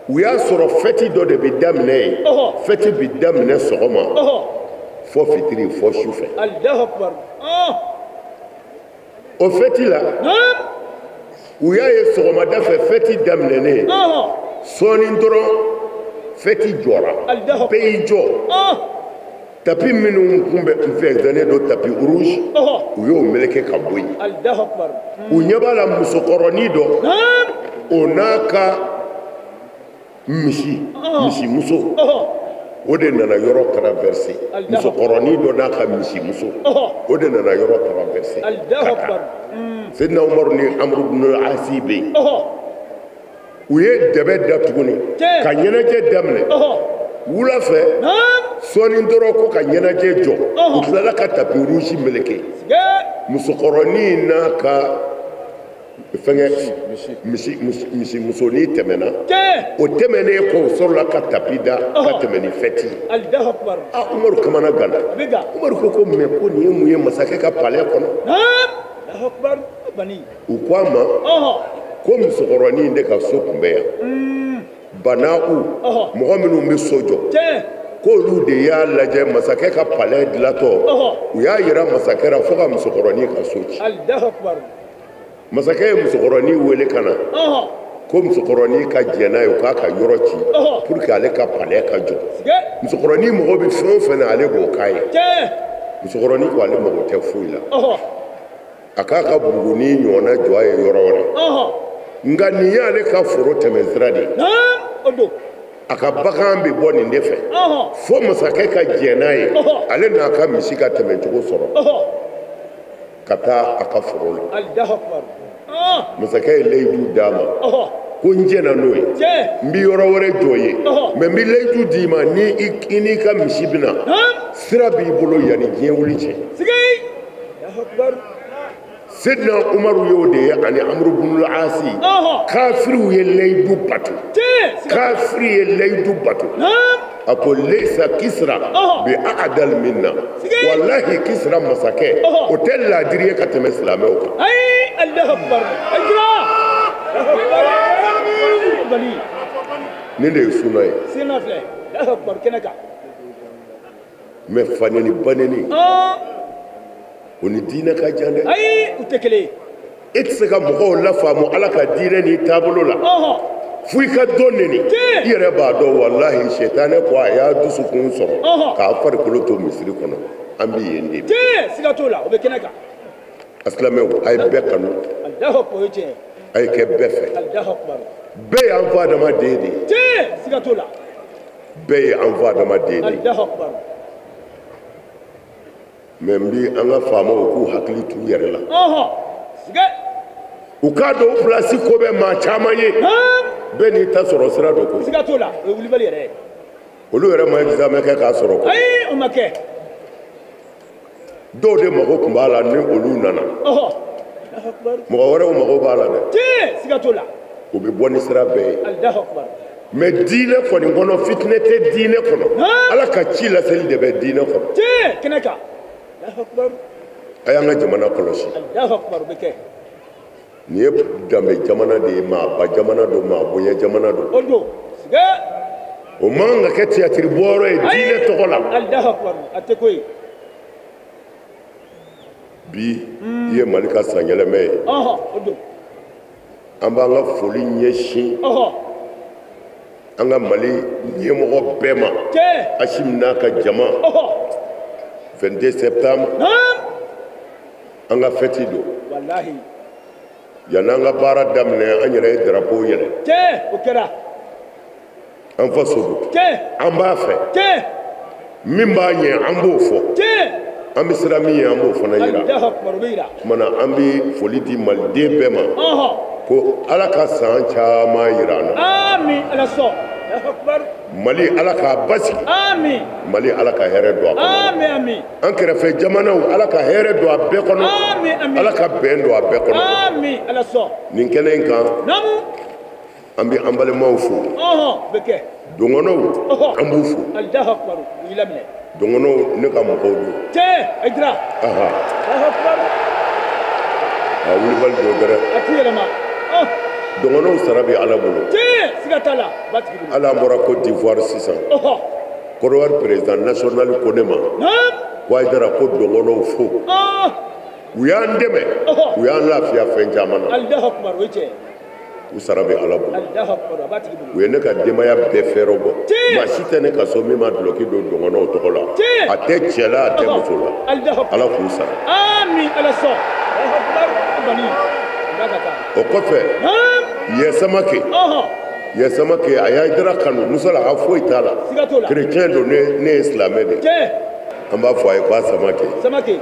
U y'a sɔrɔ fɛti dɔ de bɛ daminɛ yen. Fɛti bɛ daminɛ sɔgɔma fɔ fitiri fɔ sufɛ. O fɛti la, u y'a ye sɔgɔmada fɛ fɛti daminɛnen, sɔɔni dɔrɔn fɛti jɔra, bɛɛ y'i jɔ. Tapi minnu tun bɛ fɛnsɛnnen don tapi rouge, u y'o meleke ka bɔ yen. U ɲɛ b'a la musokɔrɔnin dɔ, o n'a ka misi, misimuso, o de nana yɔrɔ traverser. Musokɔrɔnin dɔ n'a ka misimuso, o de nana yɔrɔ traverser ka taa. Seydina Umaru ni Amuru bunul Asi bɛ yen. U ye dɛbɛ da tuguni ka ɲɛnajɛ daminɛ. Wula fɛ, sɔɔni dɔrɔn ko ka ɲɛnajɛ jɔ, u tilala ka tapi rouge meleke. Musokɔrɔnin n'a ka fɛngɛ misimusonin tɛmɛna. O tɛmɛnen kɔ, u sɔrɔla ka tapi da ka tɛmɛ ni fɛti ye. Ah, Umaru kamana ganna. Umaru ko ko mɛ ko nin ye mun ye masakɛ ka palais kɔnɔ? U ko a ma ko musokɔrɔnin de ka so tun bɛ yan. Bana'u, mɔgɔ minnu bɛ so jɔ, k'olu de y'a lajɛ masakɛ ka palais dilatɔ, u y'a yira masakɛ la fo ka musokɔrɔnin ka so ci. Masakɛ ye musokɔrɔnin wele ka na ko musokɔrɔnin ka jɛn n'a ye, u k'a ka yɔrɔ ci pour que ale ka palais ka jɔ. Musokɔrɔnin mago bɛ fɛn o fɛn na, ale b'o k'a ye. Musokɔrɔnin ko ale mago tɛ foyi la, a k'a ka buguni ɲɔgɔnna jɔ a ye yɔrɔ wɛrɛ. Nka nin y'ale ka foro tɛmɛ sira de ye. A ka bagan bɛ bɔ nin de fɛ fo masakɛ ka jɛn n'a ye, ale n'a ka misi ka tɛmɛcogo sɔrɔ ka taa a ka foro la. Masakɛ ye layidu d'a ma ko n jɛnna n'o ye, n bɛ yɔrɔ wɛrɛ jɔ ye, mɛ n bɛ layidu d'i ma ni i n'i ka misi bɛ na, sira b'i bolo yanni diɲɛ wuli cɛ. Seydina Umaru y'o de ye ani Amuru bunul Asi. Kafiriw ye layidu bato. Kafiri ye layidu bato. A ko leisa Kisra bi a'dal minna. Walahi Kisra masakɛ o tɛ laadiri ye ka tɛmɛ silamɛw kan. Nin de ye suna ye. Mɛ faneni baneni, o ni diinɛ ka jan dɛ. Ayi, u tɛ kelen ye. E tɛ se ka mɔgɔw lafaamu Ala ka diinɛ n'i taabolo la fo i ka dɔ neni. I yɛrɛ b'a dɔn walahi sitanɛ ko a y'a dusukun sɔrɔ k'a farikolo to misiri kɔnɔ. An bɛ yen de. Siga t'o la, o bɛ kɛnɛ kan. A silamɛw, a ye bɛɛ kanu. A ye kɛ bɛɛ fɛ. Bɛɛ y'an fa adamaden de ye. Siga t'o la. Bɛɛ ye an fa adamaden de ye. Mɛ n bi an ka faamaw k'u hakili t'u yɛrɛ la. U k'a dɔn u pilasi ko bɛ maa caman ye. Bɛɛ n'i ta sɔrɔ sira dɔ koyi. Siga t'o la, o ye wulibali yɛrɛ ye. Olu yɛrɛ ma examen kɛ k'a sɔrɔ koyi. Ayi, o ma kɛ. Dɔw de mago tun b'a la ni olu nana. Mɔgɔ wɛrɛw mago b'a la dɛ. Siga t'o la. U bɛ bɔ ni sira bɛɛ ye. Mɛ diinɛ kɔni kɔnɔ, fitinɛ tɛ diinɛ kɔnɔ. Ala ka ci laseli de bɛ diinɛ kɔnɔ. Kɛnɛ kan. A y'an ka jamana kɔlɔsi. Nin ye danbe jamana de ye, maaba jamana don, maa bonya jamana don. O man kan ka kɛ tiyatiri bɔyɔrɔ ye diinɛ tɔgɔ la. Bi i ye Mali ka sanyɛlɛma ye. An b'an ka foli ɲɛsin an ka Mali ɲɛmɔgɔ bɛɛ ma. Asimi n'a ka jama. 22 septembre, an ka fɛti don. Yanni an ka baara daminɛ, an yɛrɛ ye drapeau yɛlɛ. An faso don. An b'a fɛ. Min b'a ɲɛ an b'o fɔ. An bɛ sira min ye an b'o fana yira. Tuma na an bɛ foli di maliden bɛɛ ma. Ko Ala ka san caman yira an na. Ami Ala sɔn. Mali Ala k'a basigi. Ami. Mali Ala ka hɛrɛ don a kɔnɔ. Ami ami. An kɛrɛfɛ jamanaw Ala ka hɛrɛ don a bɛɛ kɔnɔ. Ami ami. Ala ka bɛn don a bɛɛ kɔnɔ. Ami Ala sɔn. Nin kɛnɛ in kan. Naamu. An bɛ an balimaw fo. Bɛ kɛ. Dɔngɔnɔw an b'u fo. Alahu akibaru u y'i laminɛ. Dɔngɔnɔw ne ka mɔgɔw don. Tiɲɛ Hayidara. Alahu akibaru. A wulibali don dɛrɛ. A t'i yɛlɛma. Dɔngɔnɔw sara bɛ Ala bolo. Tiɲɛ siga t'a la ba tigi bolo. Hali an bɔra Côte d'Ivoire sisan. Côte d'Ivoire président national ko ne ma. Ko Hayidara ko dɔngɔnɔw fo. U y'an dɛmɛ. U y'an lafiya fɛn caman na. Alahu akibaru o ye tiɲɛ ye. U sara bɛ Ala bolo. U ye ne ka denbaya bɛɛ fɛɛrɛ bɔ. Maa si tɛ ne ka so min ma dulɔki don dɔngɔnɔw tɔgɔ la. A tɛ cɛ la a tɛ muso la. Ala k'u sara. O kɔfɛ Yɛsamake a ye Hayidara kanu musalaha foyi t'a la. Kerecɛn don ne ye silamɛ de ye. An b'a fɔ a ye k'a Samake.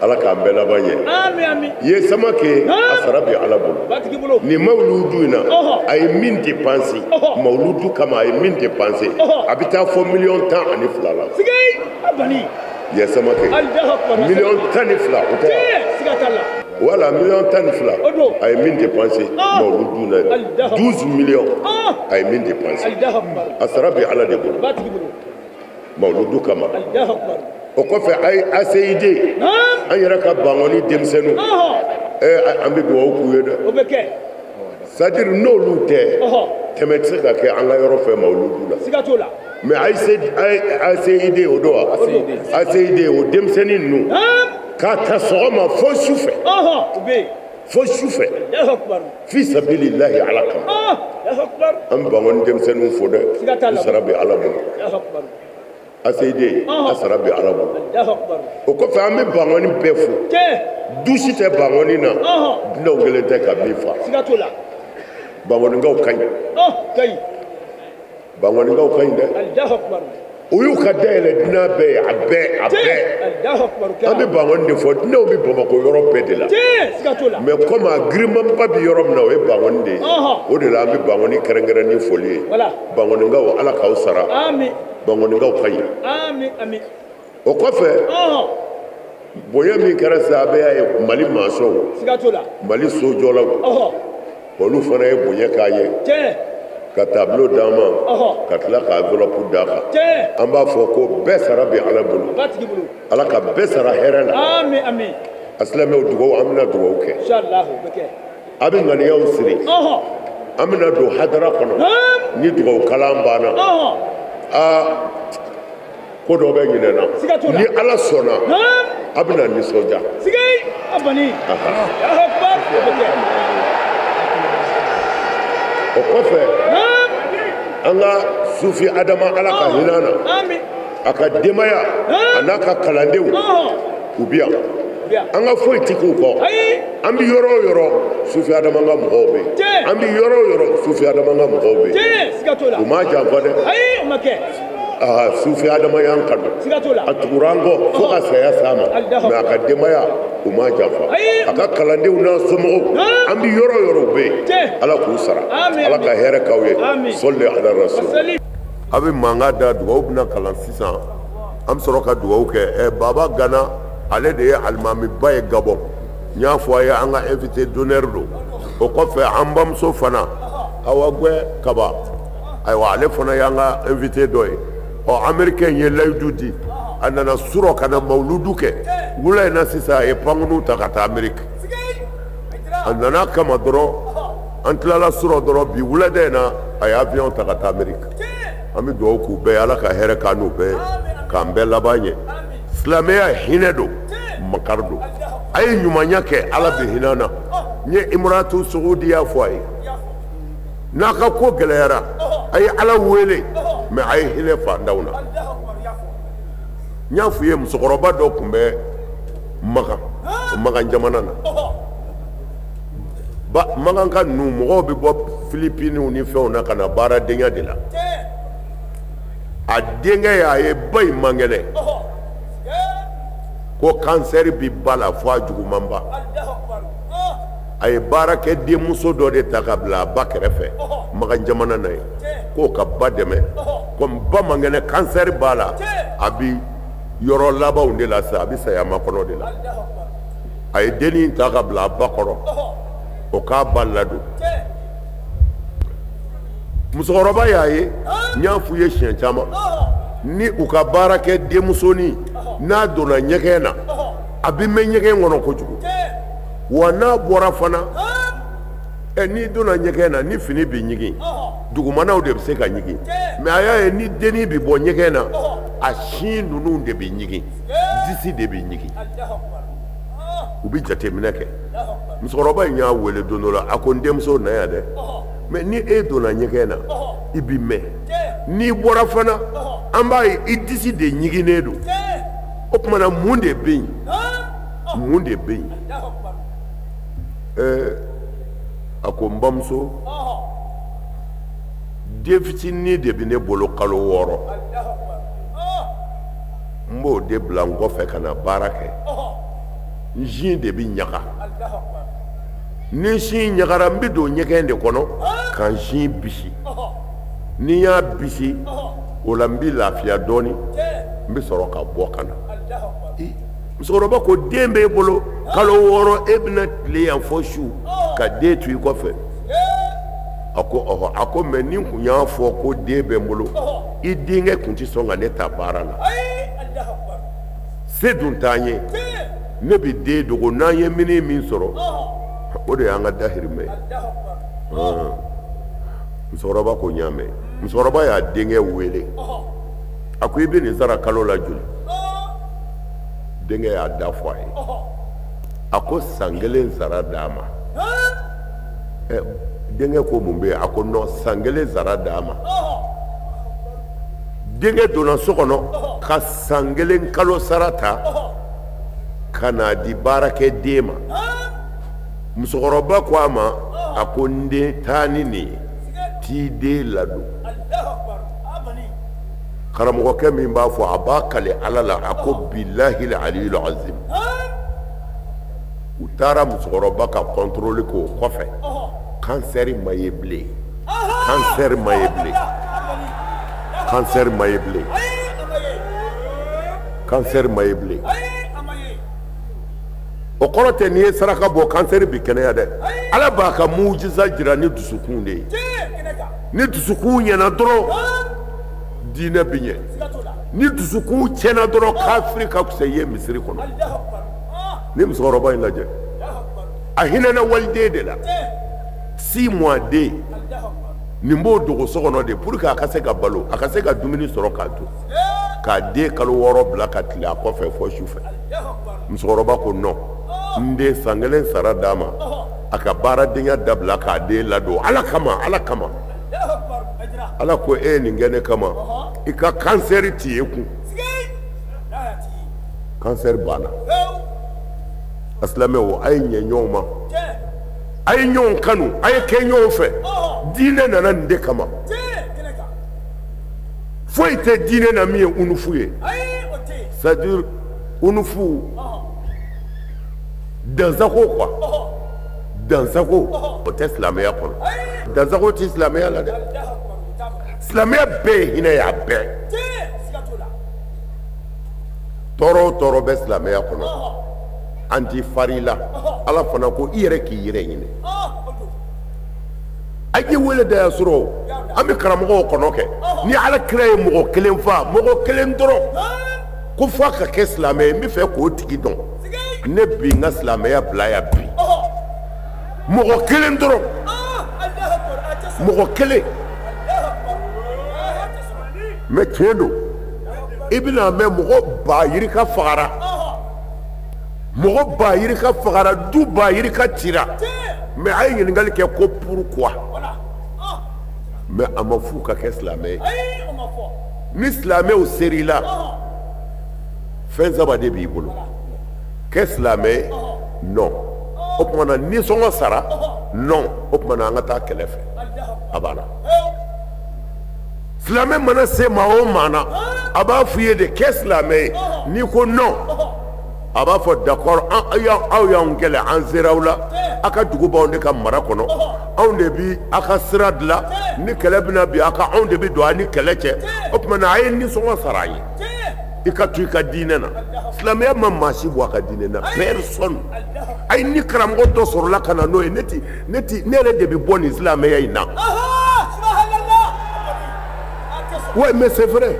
Ala k'an bɛɛ laban ɲɛ. Ye Samake a sara bɛ Ala bolo. Nin mawuludu in na a ye min dépenser mawuludu kama a ye min dépenser a bɛ taa fɔ 12 miliyɔn la. Ye Samake 12 miliyɔn o tɛ. Voilà 12 millions a ye min dépenser mawuludu na 12 millions a ye min dépenser a sara bɛ Ala de bolo mawuludu kama. O kɔfɛ a ye ACID an yɛrɛ ka Bangɔni denmisɛnninw an bɛ dugawu k'u ye dɛ. C'est à dire n'olu tɛ tɛmɛ tɛ se ka kɛ an ka yɔrɔ fɛ mawuludu la. Siga t'o la. Mais ACID o don wa? ACID o denmisɛnnin ninnu k'a ta sɔgɔma fo su fɛ. Fo su fɛ. Fi sabilillahi Ala kama. An bɛ Bangɔni denmisɛnninw fo dɛ. U sara bɛ Ala bolo. ACID a sara bɛ Ala bolo. O kɔfɛ an bɛ Bangɔni bɛɛ fo. Du si tɛ Bangɔni na dunanw kelen tɛ ka min fa. Bangɔnikaw ka ɲi. Bangɔnikaw ka ɲi dɛ. U y'u ka dayɛlɛ dunan bɛɛ ye a bɛɛ a bɛɛ. An bɛ Bangɔni de fɔ dunanw bɛ Bamakɔ yɔrɔ bɛɛ de la. Mais comme a girinmanba bɛ yɔrɔ min na o ye Bangɔni de ye. O de la an bɛ Bangɔni kɛrɛnkɛrɛn ni foli ye. Bangɔnikaw Ala k'aw sara. Bangɔnikaw ka ɲi. O kɔfɛ bonya min kɛra sahabeya ye Mali maasɔnw Mali sojɔlaw olu fana ye bonya k'a ye ka tableau d'an ma ka tila ka enveloppe d'a kan. An b'a fɔ ko bɛɛ sara bɛ Ala bolo. Ala ka bɛɛ sara hɛrɛ la. A silamɛw dugawu an bɛna dugawu kɛ. A bɛ ŋaniyaw siri. An bɛna don hadara kɔnɔ ni dugawu kalan banna. Aa ko dɔ bɛ ɲinɛ na ni Ala sɔnna a bɛna nisɔndiya. O kɔfɛ an ka Sufi Adama Ala ka hinɛ na a ka denbaya a n'a ka kalandenw u bi yan. An ka foyi ti k'u kɔ. An bɛ yɔrɔ o yɔrɔ Sufi Adama ka mɔgɔw bɛ yen. An bɛ yɔrɔ o yɔrɔ Sufi Adama ka mɔgɔw bɛ yen. U m'a janfa dɛ. Sufi Adama y'an kanu. A tugura an kɔ fo ka saya s'a ma. Mais a ka denbaya u m'a janfa. A ka kalandenw n'a somɔgɔw an bɛ yɔrɔ o yɔrɔ u bɛ yen. Ala k'u sara. Ala ka hɛrɛ k'aw ye. Sɔli ala rasul. A bɛ mankan da dugawu bɛna kalan sisan. An bɛ sɔrɔ ka dugawu kɛ. Baba Gana ale de ye alimamiba ye Gabɔn. N y'a fɔ a ye an ka invité d'honneur don. O kɔfɛ an bamuso fana Awa Gwɛ Kaba ayiwa ale fana y'an ka invité dɔ ye. Ɔ américain ye layidu di a nana surɔ ka na mawuludu kɛ wula in na sisan a ye pankunu ta ka taa Amérique. A nana kama dɔrɔn an tilala surɔ dɔrɔn bi wulada in na a ye avion ta ka taa Amérique. An bɛ dugawu k'u bɛɛ ye Ala ka hɛrɛ k'an n'u bɛɛ ye k'an bɛɛ laban ɲɛ. Silamɛya hinɛ don makari don. A ye ɲumanya kɛ Ala bɛ hinɛ an na. N ye Imuratu Sugudiya fɔ a ye. N'a ka ko gɛlɛyara a ye Ala wele mais a ye hinɛ fantanw na. N y'a f'i ye musokɔrɔba dɔ tun bɛ Makan Makan jamana na. Makanka ninnu mɔgɔw bɛ bɔ Filipiniw ni fɛnw na ka na baaradenya de la. A denkɛ y'a ye ba in man kɛnɛ, ko kansɛri bi ba la fo a jugumanba. A ye baarakɛ denmuso dɔ de ta ka bila a ba kɛrɛfɛ Makan jamana na yen, k'o ka ba dɛmɛ. Komi ba man kɛnɛ, kansɛri b'a la, a bi yɔrɔ labanw de la sisan, a bi saya makɔnɔ de la. A ye dennin ta ka bila a ba kɔrɔ, o k'a ba ladon. Musokɔrɔba y'a ye, n y'a f'u ye siɲɛ caman, ni u ka baarakɛ denmusonin n'a donna ɲɛgɛn na, a bɛ mɛn ɲɛgɛn kɔnɔ kojugu. Wa n'a bɔra fana, ɛ n'i donna ɲɛgɛn na, ni fini bɛ ɲigin, dugumanaw de bɛ se ka ɲigin. Mais a y'a ye ni dennin bɛ bɔ ɲɛgɛn na, a sin ninnu de bɛ ɲigin, disi de bɛ ɲigin. U bɛ jateminɛ kɛ. Musokɔrɔba in y'a wele don dɔ la, a ko n denmuso na yan dɛ. Mais ni e donna ɲɛgɛn na, i b'i mɛn. N'i bɔra fana, an b'a ye i disi de ɲiginnen don. O tuma na mun de bɛ yen? Mun de bɛ yen? Ɛɛ, a ko n bamuso, den fitinin de bɛ ne bolo kalo 6. N b'o de bila n kɔfɛ ka na baara kɛ. N sin de bɛ ɲaga. Ni n sin ɲagara, n bɛ don ɲɛgɛn de kɔnɔ ka n sin bisi. Ni n y'a bisi, o la n bɛ lafiya dɔɔnin, n bɛ sɔrɔ ka bɔ ka na. Musokɔrɔba ko den b'e bolo kalo 6, e bɛna tile yan fɔ su ka den to i kɔfɛ. A ko ɔhɔ. A ko mais ni n kun y'a fɔ ko den bɛ n bolo, i denkɛ kun tɛ sɔn ka ne ta baara la. Se dun t'an ye, ne bɛ den dogo, n'an ye mini min sɔrɔ, o de y'an ka dahirimɛ ye. Musokɔrɔba ko n y'a mɛn. Musokɔrɔba y'a denkɛ wele, a ko i bɛ nin sara kalo la joli? Denkɛ y'a da fɔ a ye, a ko san 1 sara d'a ma. Denkɛ ko mun bɛ yen? A ko non, san 1 sara d'a ma. Denkɛ donna so kɔnɔ ka san 1 kalo sara ta ka n'a di baarakɛden ma. Musokɔrɔba ko a ma, a ko n den, taa ni nin ye, t'i den ladon. Karamɔgɔkɛ min b'a fɔ, a b'a kale Ala la, a ko bilahi aliyul azim. U taara musokɔrɔba ka contrôle k'o kɔfɛ, kansɛri ma ye bilen, kansɛri ma ye bilen, kansɛri ma ye bilen, kansɛri ma ye bilen. O kɔrɔ tɛ n'i ye saraka bɔ kansɛri bi kɛnɛya dɛ. Ala b'a ka mujiza jira ni dusukun de ye. Ni dusukun ɲɛna dɔrɔn, diinɛ bi ɲɛ. Ni dusukun tiɲɛna dɔrɔn, kafiri ka fisa i ye misiri kɔnɔ. Ni musokɔrɔba in lajɛ, a hinɛna waliden de la. 6 mois den nin b'o dogo so kɔnɔ de pour que a ka se ka balo, a ka se ka dumuni sɔrɔ k'a dun, k'a den kalo 6 bila ka tile a kɔfɛ fɔ su fɛ. Musokɔrɔba ko non, n den san 1 sara d'a ma, a ka baaradenya dabila k'a den ladon Ala kama, Ala kama. Ala ko e ye nin kɛ ne kama, i ka kansɛri t'i ye kun. Kansɛri banna. A silamɛw, a ye ɲɛ ɲɔgɔn ma, a ye ɲɔgɔn kanu, a ye kɛ ɲɔgɔn fɛ. Diinɛ nana nin de kama. Foyi tɛ diinɛ na min ye unufu ye, c'est à dire unufu dansago quoi, dansago o tɛ silamɛya kɔnɔ. Dansago tɛ silamɛya la dɛ. Silamɛya bɛɛ ye hinɛ ye, a bɛɛ. Tɔɔrɔ o tɔɔrɔ bɛ silamɛya kɔnɔ, an ti fari la. Ala fana ko i yɛrɛ k'i yɛrɛ ɲini. A ye wele da ya sɔrɔ, an bɛ karamɔgɔw kɔnɔ kɛ. Ni Ala kira ye mɔgɔ kelen fa, mɔgɔ kelen dɔrɔn, ko f'a ka kɛ silamɛ ye, n bɛ fɛ k'o tigi dɔn. Ne bi n ka silamɛya bila yan bi. Mɔgɔ kelen dɔrɔn, mɔgɔ kelen. Mais tiɲɛ don, i bɛna mɛn mɔgɔ ba yirika fagara, mɔgɔ ba yirika fagara, du ba yirika cira. Mais a ye ɲininkali kɛ ko pourquoi? Mais a ma f'u ka kɛ silamɛ ye. Ni silamɛw ser'i la, fɛn 3 de b'i bolo. Kɛ silamɛ ye, non. O tuma na nisɔngɔ sara, non. O tuma na an ka taa kɛlɛ fɛ. A banna. Silamɛ mana se maa o maa na, a b'a f'i ye de kɛ silamɛ ye. N'i ko non, a b'a fɔ d'accord, aw y'anw kɛlɛ, an sera aw la, aw ka dugu b'anw de ka mara kɔnɔ, anw de bi aw ka sira dilan, ni kɛlɛ bɛna bin aw kan, anw de bi don aw ni kɛlɛ cɛ. O tuma na a ye nisɔngɔ sara an ye. I ka to i ka diinɛ na. Silamɛya ma maa si bɔ a ka diinɛ na, personne. Ayi, ni karamɔgɔ dɔ sɔrɔla ka na n'o ye, ne yɛrɛ de bɛ bɔ nin silamɛya in na. Ouais, mais c'est vrai.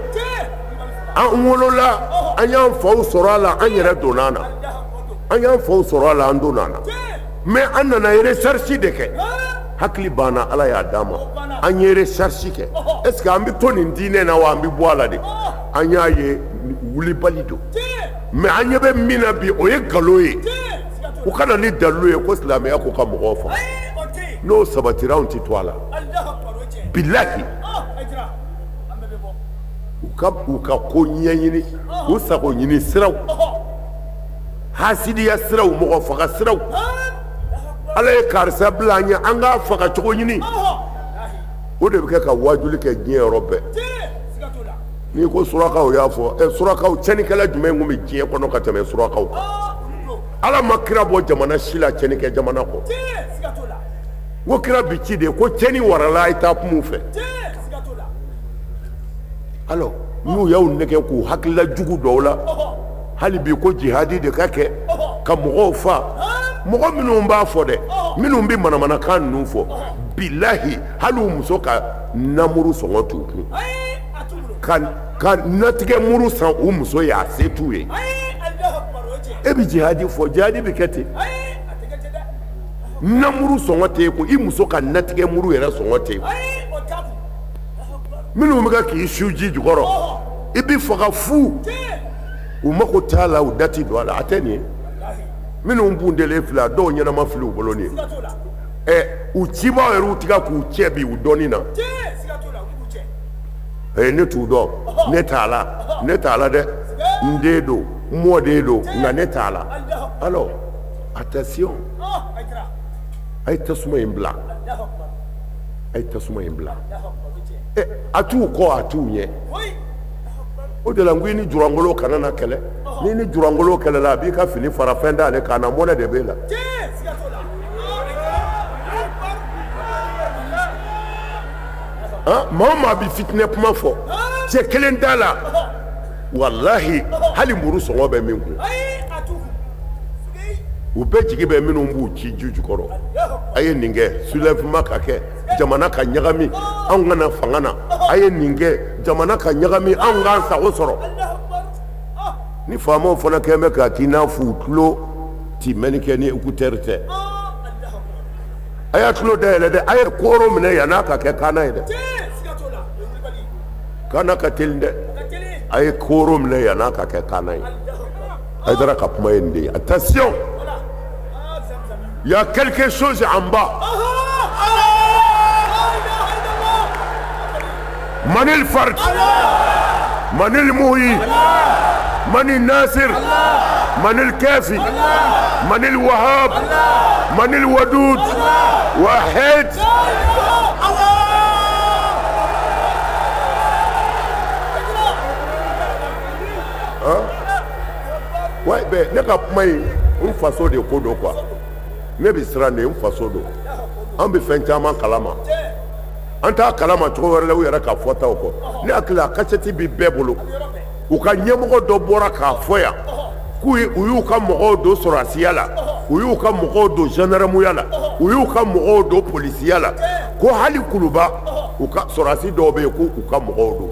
An wolola, an y'an faw sɔrɔ a la, an yɛrɛ donna a na. An y'an faw sɔrɔ a la, an donna a na. Mais an nana recherche de kɛ. Hakili banna, Ala y'a d'an ma. An ye recherche kɛ. Est-ce que an bɛ to nin diinɛ na wa an bɛ bɔ a la de? An y'a ye wulibali don. Mais an ɲɛ bɛ min na bi, o ye nkalon ye. U ka na ni dalilu ye ko silamɛya ko ka mɔgɔw faga. N'o sabatira, anw tɛ to a la. Bilahi. U ka ko ɲɛɲini, u sago ɲini siraw, hasidiya siraw, mɔgɔ faga siraw. Ala ye karisa bila an ɲɛ, an k'a faga cogo ɲini. O de bɛ kɛ ka wajuli kɛ diɲɛ yɔrɔ bɛɛ. N'i ko surakaw y'a fɔ, surakaw tiɲɛnikɛla jumɛn tun bɛ diɲɛ kɔnɔ ka tɛmɛ surakaw kan? Ala ma kira bɔ jamana si la tiɲɛnikɛ jamana kɔ. N ko kira bi ci de ko tiɲɛni warala, a ye taa kuma u fɛ. Alors n'u y'aw nɛgɛ k'u hakilila jugu dɔw la, hali bi ko jihadi de ka kɛ ka mɔgɔw fa. Mɔgɔ minnu b'a fɔ dɛ, minnu bɛ manamanakan ninnu fɔ, bilahi hali u muso ka namuru sɔngɔ t'u kun. Ka natigɛ muru san u muso ye, a se t'u ye. E bɛ jihadi fɔ, jihadi bɛ kɛ ten. Namuru sɔngɔ t'e kun, i muso ka natigɛ muru yɛrɛ sɔngɔ t'e kun. Minnu bɛ k'i su ji jukɔrɔ, i bɛ faga fu. U mako t'a la, u da ti don a la, a tɛ nin ye. Minnu bundelen filɛ, a dɔw ɲɛnama filɛ u bolo nin ye. U cibaaw yɛrɛ u tigɛ k'u cɛ bi u dɔnni na. Ne t'u dɔn, ne t'a la, ne t'a la dɛ. N den don, n mɔden don, nka ne t'a la. Alors, attention, a ye tasuma in bila, a ye tasuma in bila. A t'u kɔ, a t'u ɲɛ. O de la n ko i ni jurangolo kana na kɛlɛ. N'i ni jurangolo kɛlɛla, a b'i ka fini fara fɛn d'ale kan na, mɔnɛ de b'e la. Maa o maa bɛ fitinɛ kuma fɔ, cɛ kelen t'a la, walahi hali muru sɔngɔ bɛ min kun. U bɛɛ jigi bɛ minnu b'u ci ji jukɔrɔ. A ye nin kɛ, soulèvement ka kɛ, jamana ka ɲagami, anw ka na fanga na. A ye nin kɛ, jamana ka ɲagami, anw k'an sago sɔrɔ. Ni faamaw fana kɛn bɛ k'a k'i n'a fɔ u tulo ti mɛnni kɛ ni écouteur tɛ. A y'a tulo dayɛlɛ dɛ, a ye kooro minɛ yann'a ka kɛ kaana ye dɛ. Kaana ka teli dɛ. A ye kooro minɛ yann'a ka kɛ kaana ye. Hayidara ka kuma ye nin de ye. Attention, il y a quelque chose en bas. Manil Fard, Manil Mouhi, Manil Nasir, Manil Kafi, Manil Wahab, Manil Wadoud, Wahed. Hein? Ouais, ben, ne ka kuma in, n faso de ko don quoi. Ne bɛ siran de, n faso don. An bɛ fɛn caman kalama. An t'a kalama cogo wɛrɛ la u yɛrɛ ka fɔtaw kɔ. Ne hakili la kasɛti bɛ bɛɛ bolo. U ka ɲɛmɔgɔ dɔ bɔra k'a fɔ yan k'u y'u ka mɔgɔw don sɔrɔdasiya la, u y'u ka mɔgɔw don gendarmeya la, u y'u ka mɔgɔw don polisiya la, ko hali Kuluba u ka sɔrɔdasi dɔw bɛ yen k'u ka mɔgɔw don.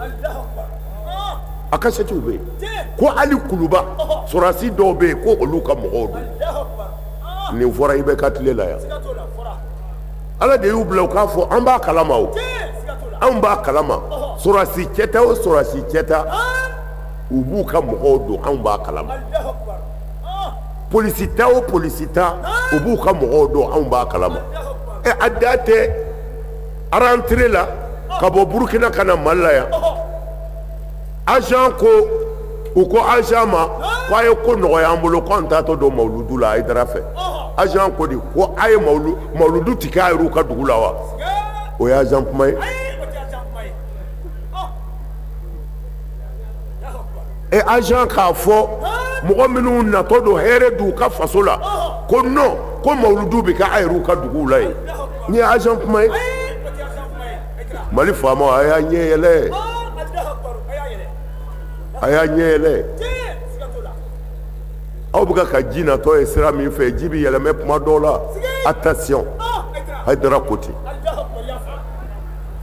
A kasɛtiw bɛ yen ko hali Kuluba sɔrɔdasi dɔw bɛ yen ko olu ka mɔgɔw don. Nin fɔra i bɛ ka tile la yan. Ala de y'u bila u k'a fɔ an b'a kalama o. Anw b'a kalama. Sɔrɔdasi cɛta o sɔrɔdasi cɛta, u b'u ka mɔgɔw don, anw b'a kalama. Polisi ta o polisi ta, u b'u ka mɔgɔw don, anw b'a kalama. A da tɛ rentrée la ka bɔ Burukina ka na Mali la yan. Agent ko, u ko agent ma ko a ye ko nɔgɔya an bolo k'an taatɔ don mawuludu la Hayidara fɛ. Agent ko de ko a ye mawuludu ti k'a yɛrɛw ka dugu la wa? O ye agent kuma ye. Agent k'a fɔ mɔgɔ minnu natɔ don hɛrɛ d'u ka faso la ko non ko mawuludu bɛ kɛ a yɛrɛw ka duguw la yen. Nin ye agent kuma ye. Mali faamaw a y'a ɲɛ yɛlɛ. A y'a ɲɛ yɛlɛ. Aw bɛ ka ji natɔ ye sira min fɛ, ji bɛ yɛlɛmɛ kuma dɔw la. Attention. Hayidara ko ten.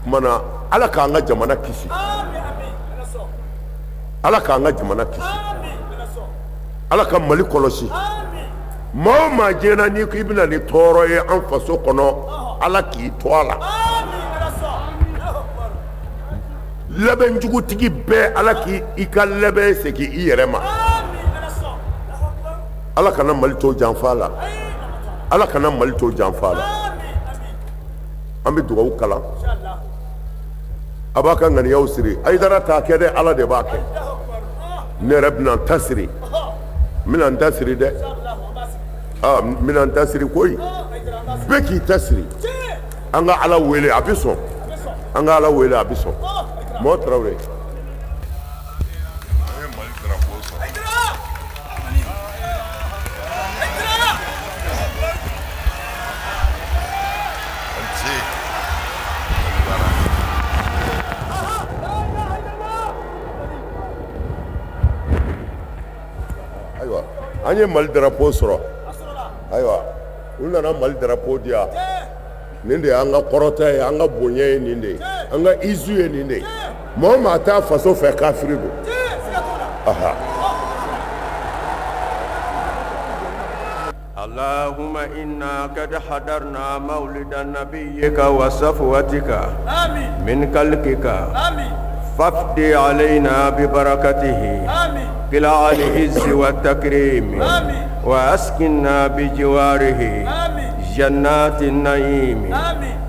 Kuma na Ala k'an ka jamana kisi. Ala k'an ka jamana kisi. Ala ka Mali kɔlɔsi. Maa o maa diɲɛ na n'i ko i bɛna ni tɔɔrɔ ye an faso kɔnɔ, Ala k'i to a la. Labɛnjugutigi bɛɛ, Ala k'i ka labɛn segin i yɛrɛ ma. Ala kana Mali to janfa la. Ala kana Mali to janfa la. An bɛ dugawu kalan. A b'a ka ŋaniyaw siri. Hayidara t'a kɛ dɛ, Ala de b'a kɛ. Ne yɛrɛ bɛna n ta siri. N bɛna n ta siri dɛ. Aa, n bɛna n ta siri koyi. Bɛɛ k'i ta siri. An ka Ala wele, a bɛ sɔn. An ka Ala wele, a bɛ sɔn. Mɔ Tarawele. Ayiwa, an ye Mali drapeau sɔrɔ. Ayiwa, u nana Mali drapeau di yan. Nin de y'an ka kɔrɔta ye, an ka bonya ye nin de ye, an ka izu ye nin de ye. Maa o maa t'a faso fɛ, kafiri don. Aha. اللهم إنا قد حضرنا مولد نبيك وصفوتك من خلقك فافدي علينا ببركته قلع العز والتكريم وأسكننا بجواره جنات النعيم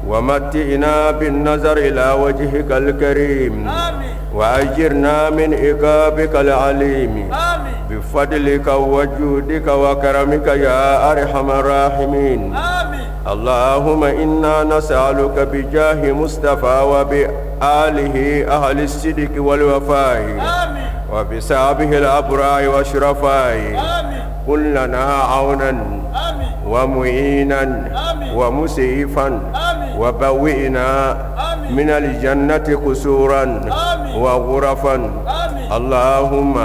ومتئنا بالنظر إلى وجهك الكريم وأجرنا من عقابك العليم بفضلك وجودك وكرمك يا أرحم الراحمين. اللهم إنا نسألك بجاه مصطفى وبآله أهل الصدق والوفاء وبسابه الأبرار والشرفاء كن لنا عونا ومعينا ومسيفا وبوئنا من الجنة قصورا وغرفا. اللهم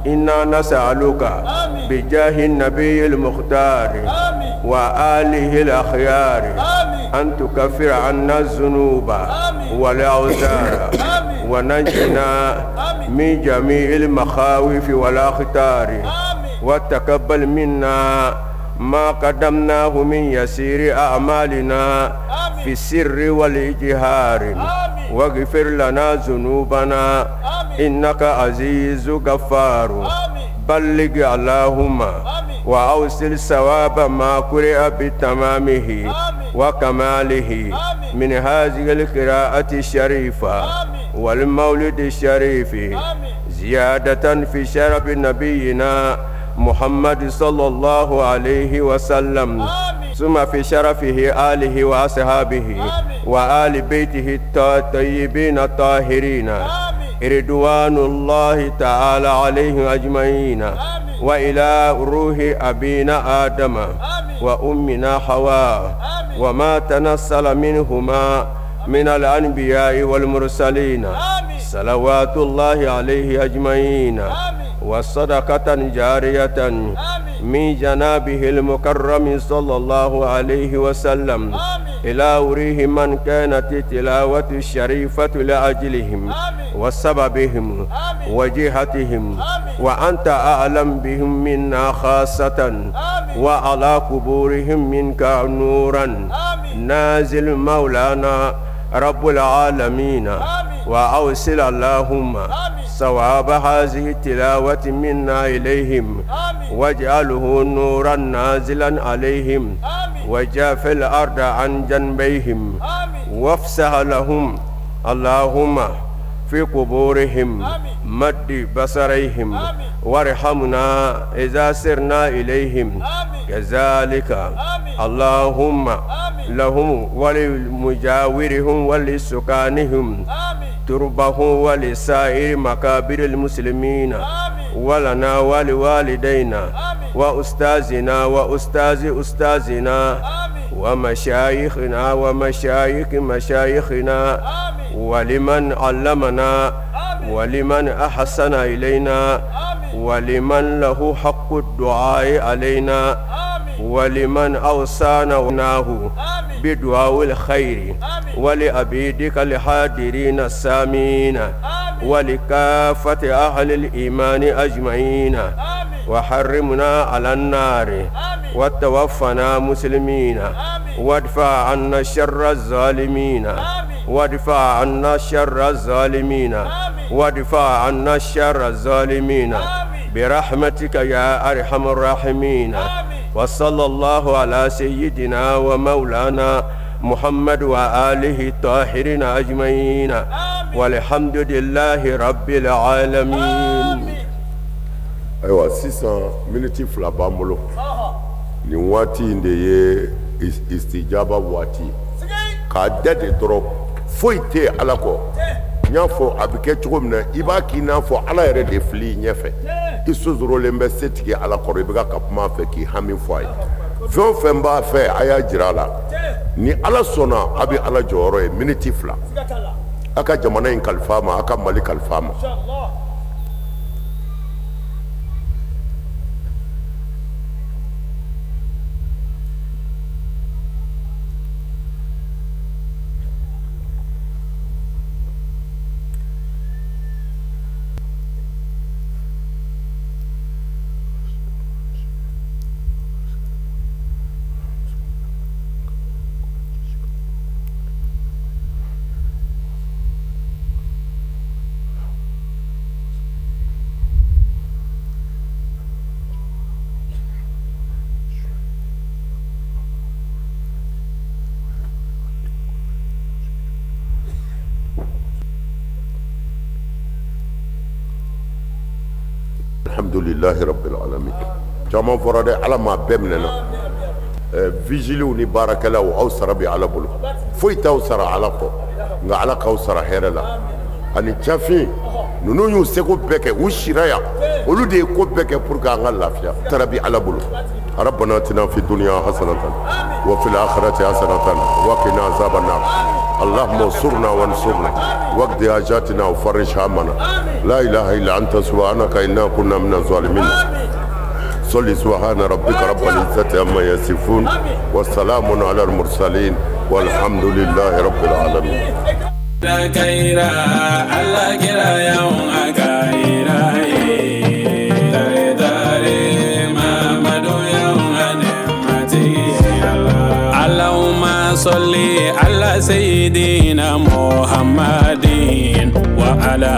إنا نسألك بجاه النبي المختار وآله الأخيار أن تكفر عنا الذنوب والأوزار ونجنا من جميع المخاوف والأخطار وتقبل منا ما قدمناه من يسير أعمالنا في السر والإجهار واغفر لنا ذنوبنا إنك عزيز غفار. بلغ اللهم وأوصل ثواب ما قرئ بتمامه وكماله من هذه القراءة الشريفة والمولد الشريف زيادة في شرف نبينا محمد صلى الله عليه وسلم ثم في شرفه آله وأصحابه وآل بيته الطيبين الطاهرين رضوان الله تعالى عليهم أجمعين وإلى روح أبينا آدم وأمنا حواء وما تنسل منهما من الأنبياء والمرسلين صلوات الله عليه أجمعين وصدقة جارية من جنابه المكرم صلى الله عليه وسلم إلى وريه من كانت التلاوة الشريفة لأجلهم وسببهم وجهتهم وأنت أعلم بهم منا خاصة وعلى قبورهم منك نورا نازل مولانا رب العالمين. وأوصل اللهم ثواب هذه التلاوة منا إليهم واجعله نورا نازلا عليهم وجاف الأرض عن جنبيهم وافسح لهم اللهم في قبورهم مد بصريهم وارحمنا إذا سرنا إليهم كذلك اللهم لهم ولمجاورهم ولسكانهم تربه ولسائر مقابر المسلمين ولنا ولوالدينا وأستاذنا وأستاذ أستاذنا ومشايخنا ومشايخ مشايخنا ولمن علمنا ولمن أحسن إلينا ولمن له حق الدعاء علينا ولمن أوصانا بدعاء الخير ولأبيدك الحاضرين السامين ولكافة أهل الإيمان أجمعين وحرمنا على النار وتوفنا مسلمين وادفع عنا شر الظالمين وادفع عنا شر الظالمين وادفع عنا شر الظالمين برحمتك يا أرحم الراحمين وصلى الله على سيدنا ومولانا محمد وآله الطاهرين أجمعين والحمد لله رب العالمين. Ayiwa, sisan miniti 2 b'an bolo. Nin waati in de ye istijaba waati k'a da de dɔrɔn, foyi tɛ Ala kɔ. N y'a fɔ a bɛ kɛ cogo min na, i b'a k'i n'a fɔ Ala yɛrɛ de fili i ɲɛfɛ. I sosorolen bɛ setigi Ala kɔrɔ, i bɛ ka kuma a fɛ k'i hami fɔ a ye. Fɛn o fɛn b'a fɛ, a y'a jira a la. Ni Ala sɔnna, a bɛ Ala jɔyɔrɔ ye. Miniti 2, a ka jamana in kalifa a ma, a ka Mali kalifa a ma. Alhamdulillahi rabbil alamin. Caman fɔra dɛ, Ala m'a bɛɛ minɛ na. Vigiliw ni baarakɛlaw, aw sara bɛ Ala bolo, foyi t'aw sara Ala kɔ, nka Ala k'aw sara hɛrɛ la. Ani cafin ninnu y'u seko bɛɛ kɛ, u sira yan, olu de ye ko bɛɛ kɛ pour que an ka lafiya. Sara bɛ Ala bolo. ربنا اتنا في الدنيا حسنة وفي الآخرة حسنة وقنا عذاب النار. اللهم انصرنا وانصرنا واقض حاجاتنا وفرج همنا. لا إله إلا أنت سبحانك إنا كنا من الظالمين. صل سبحان ربك رب العزة عما يصفون والسلام على المرسلين والحمد لله رب العالمين. اللهم صل على سيدنا محمد وعلى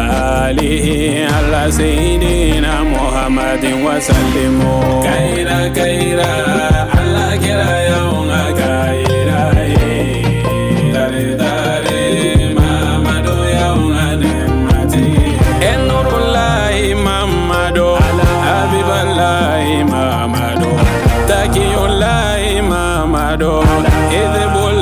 آله على سيدنا محمد وسلم. كيرا كيرا على كيرا.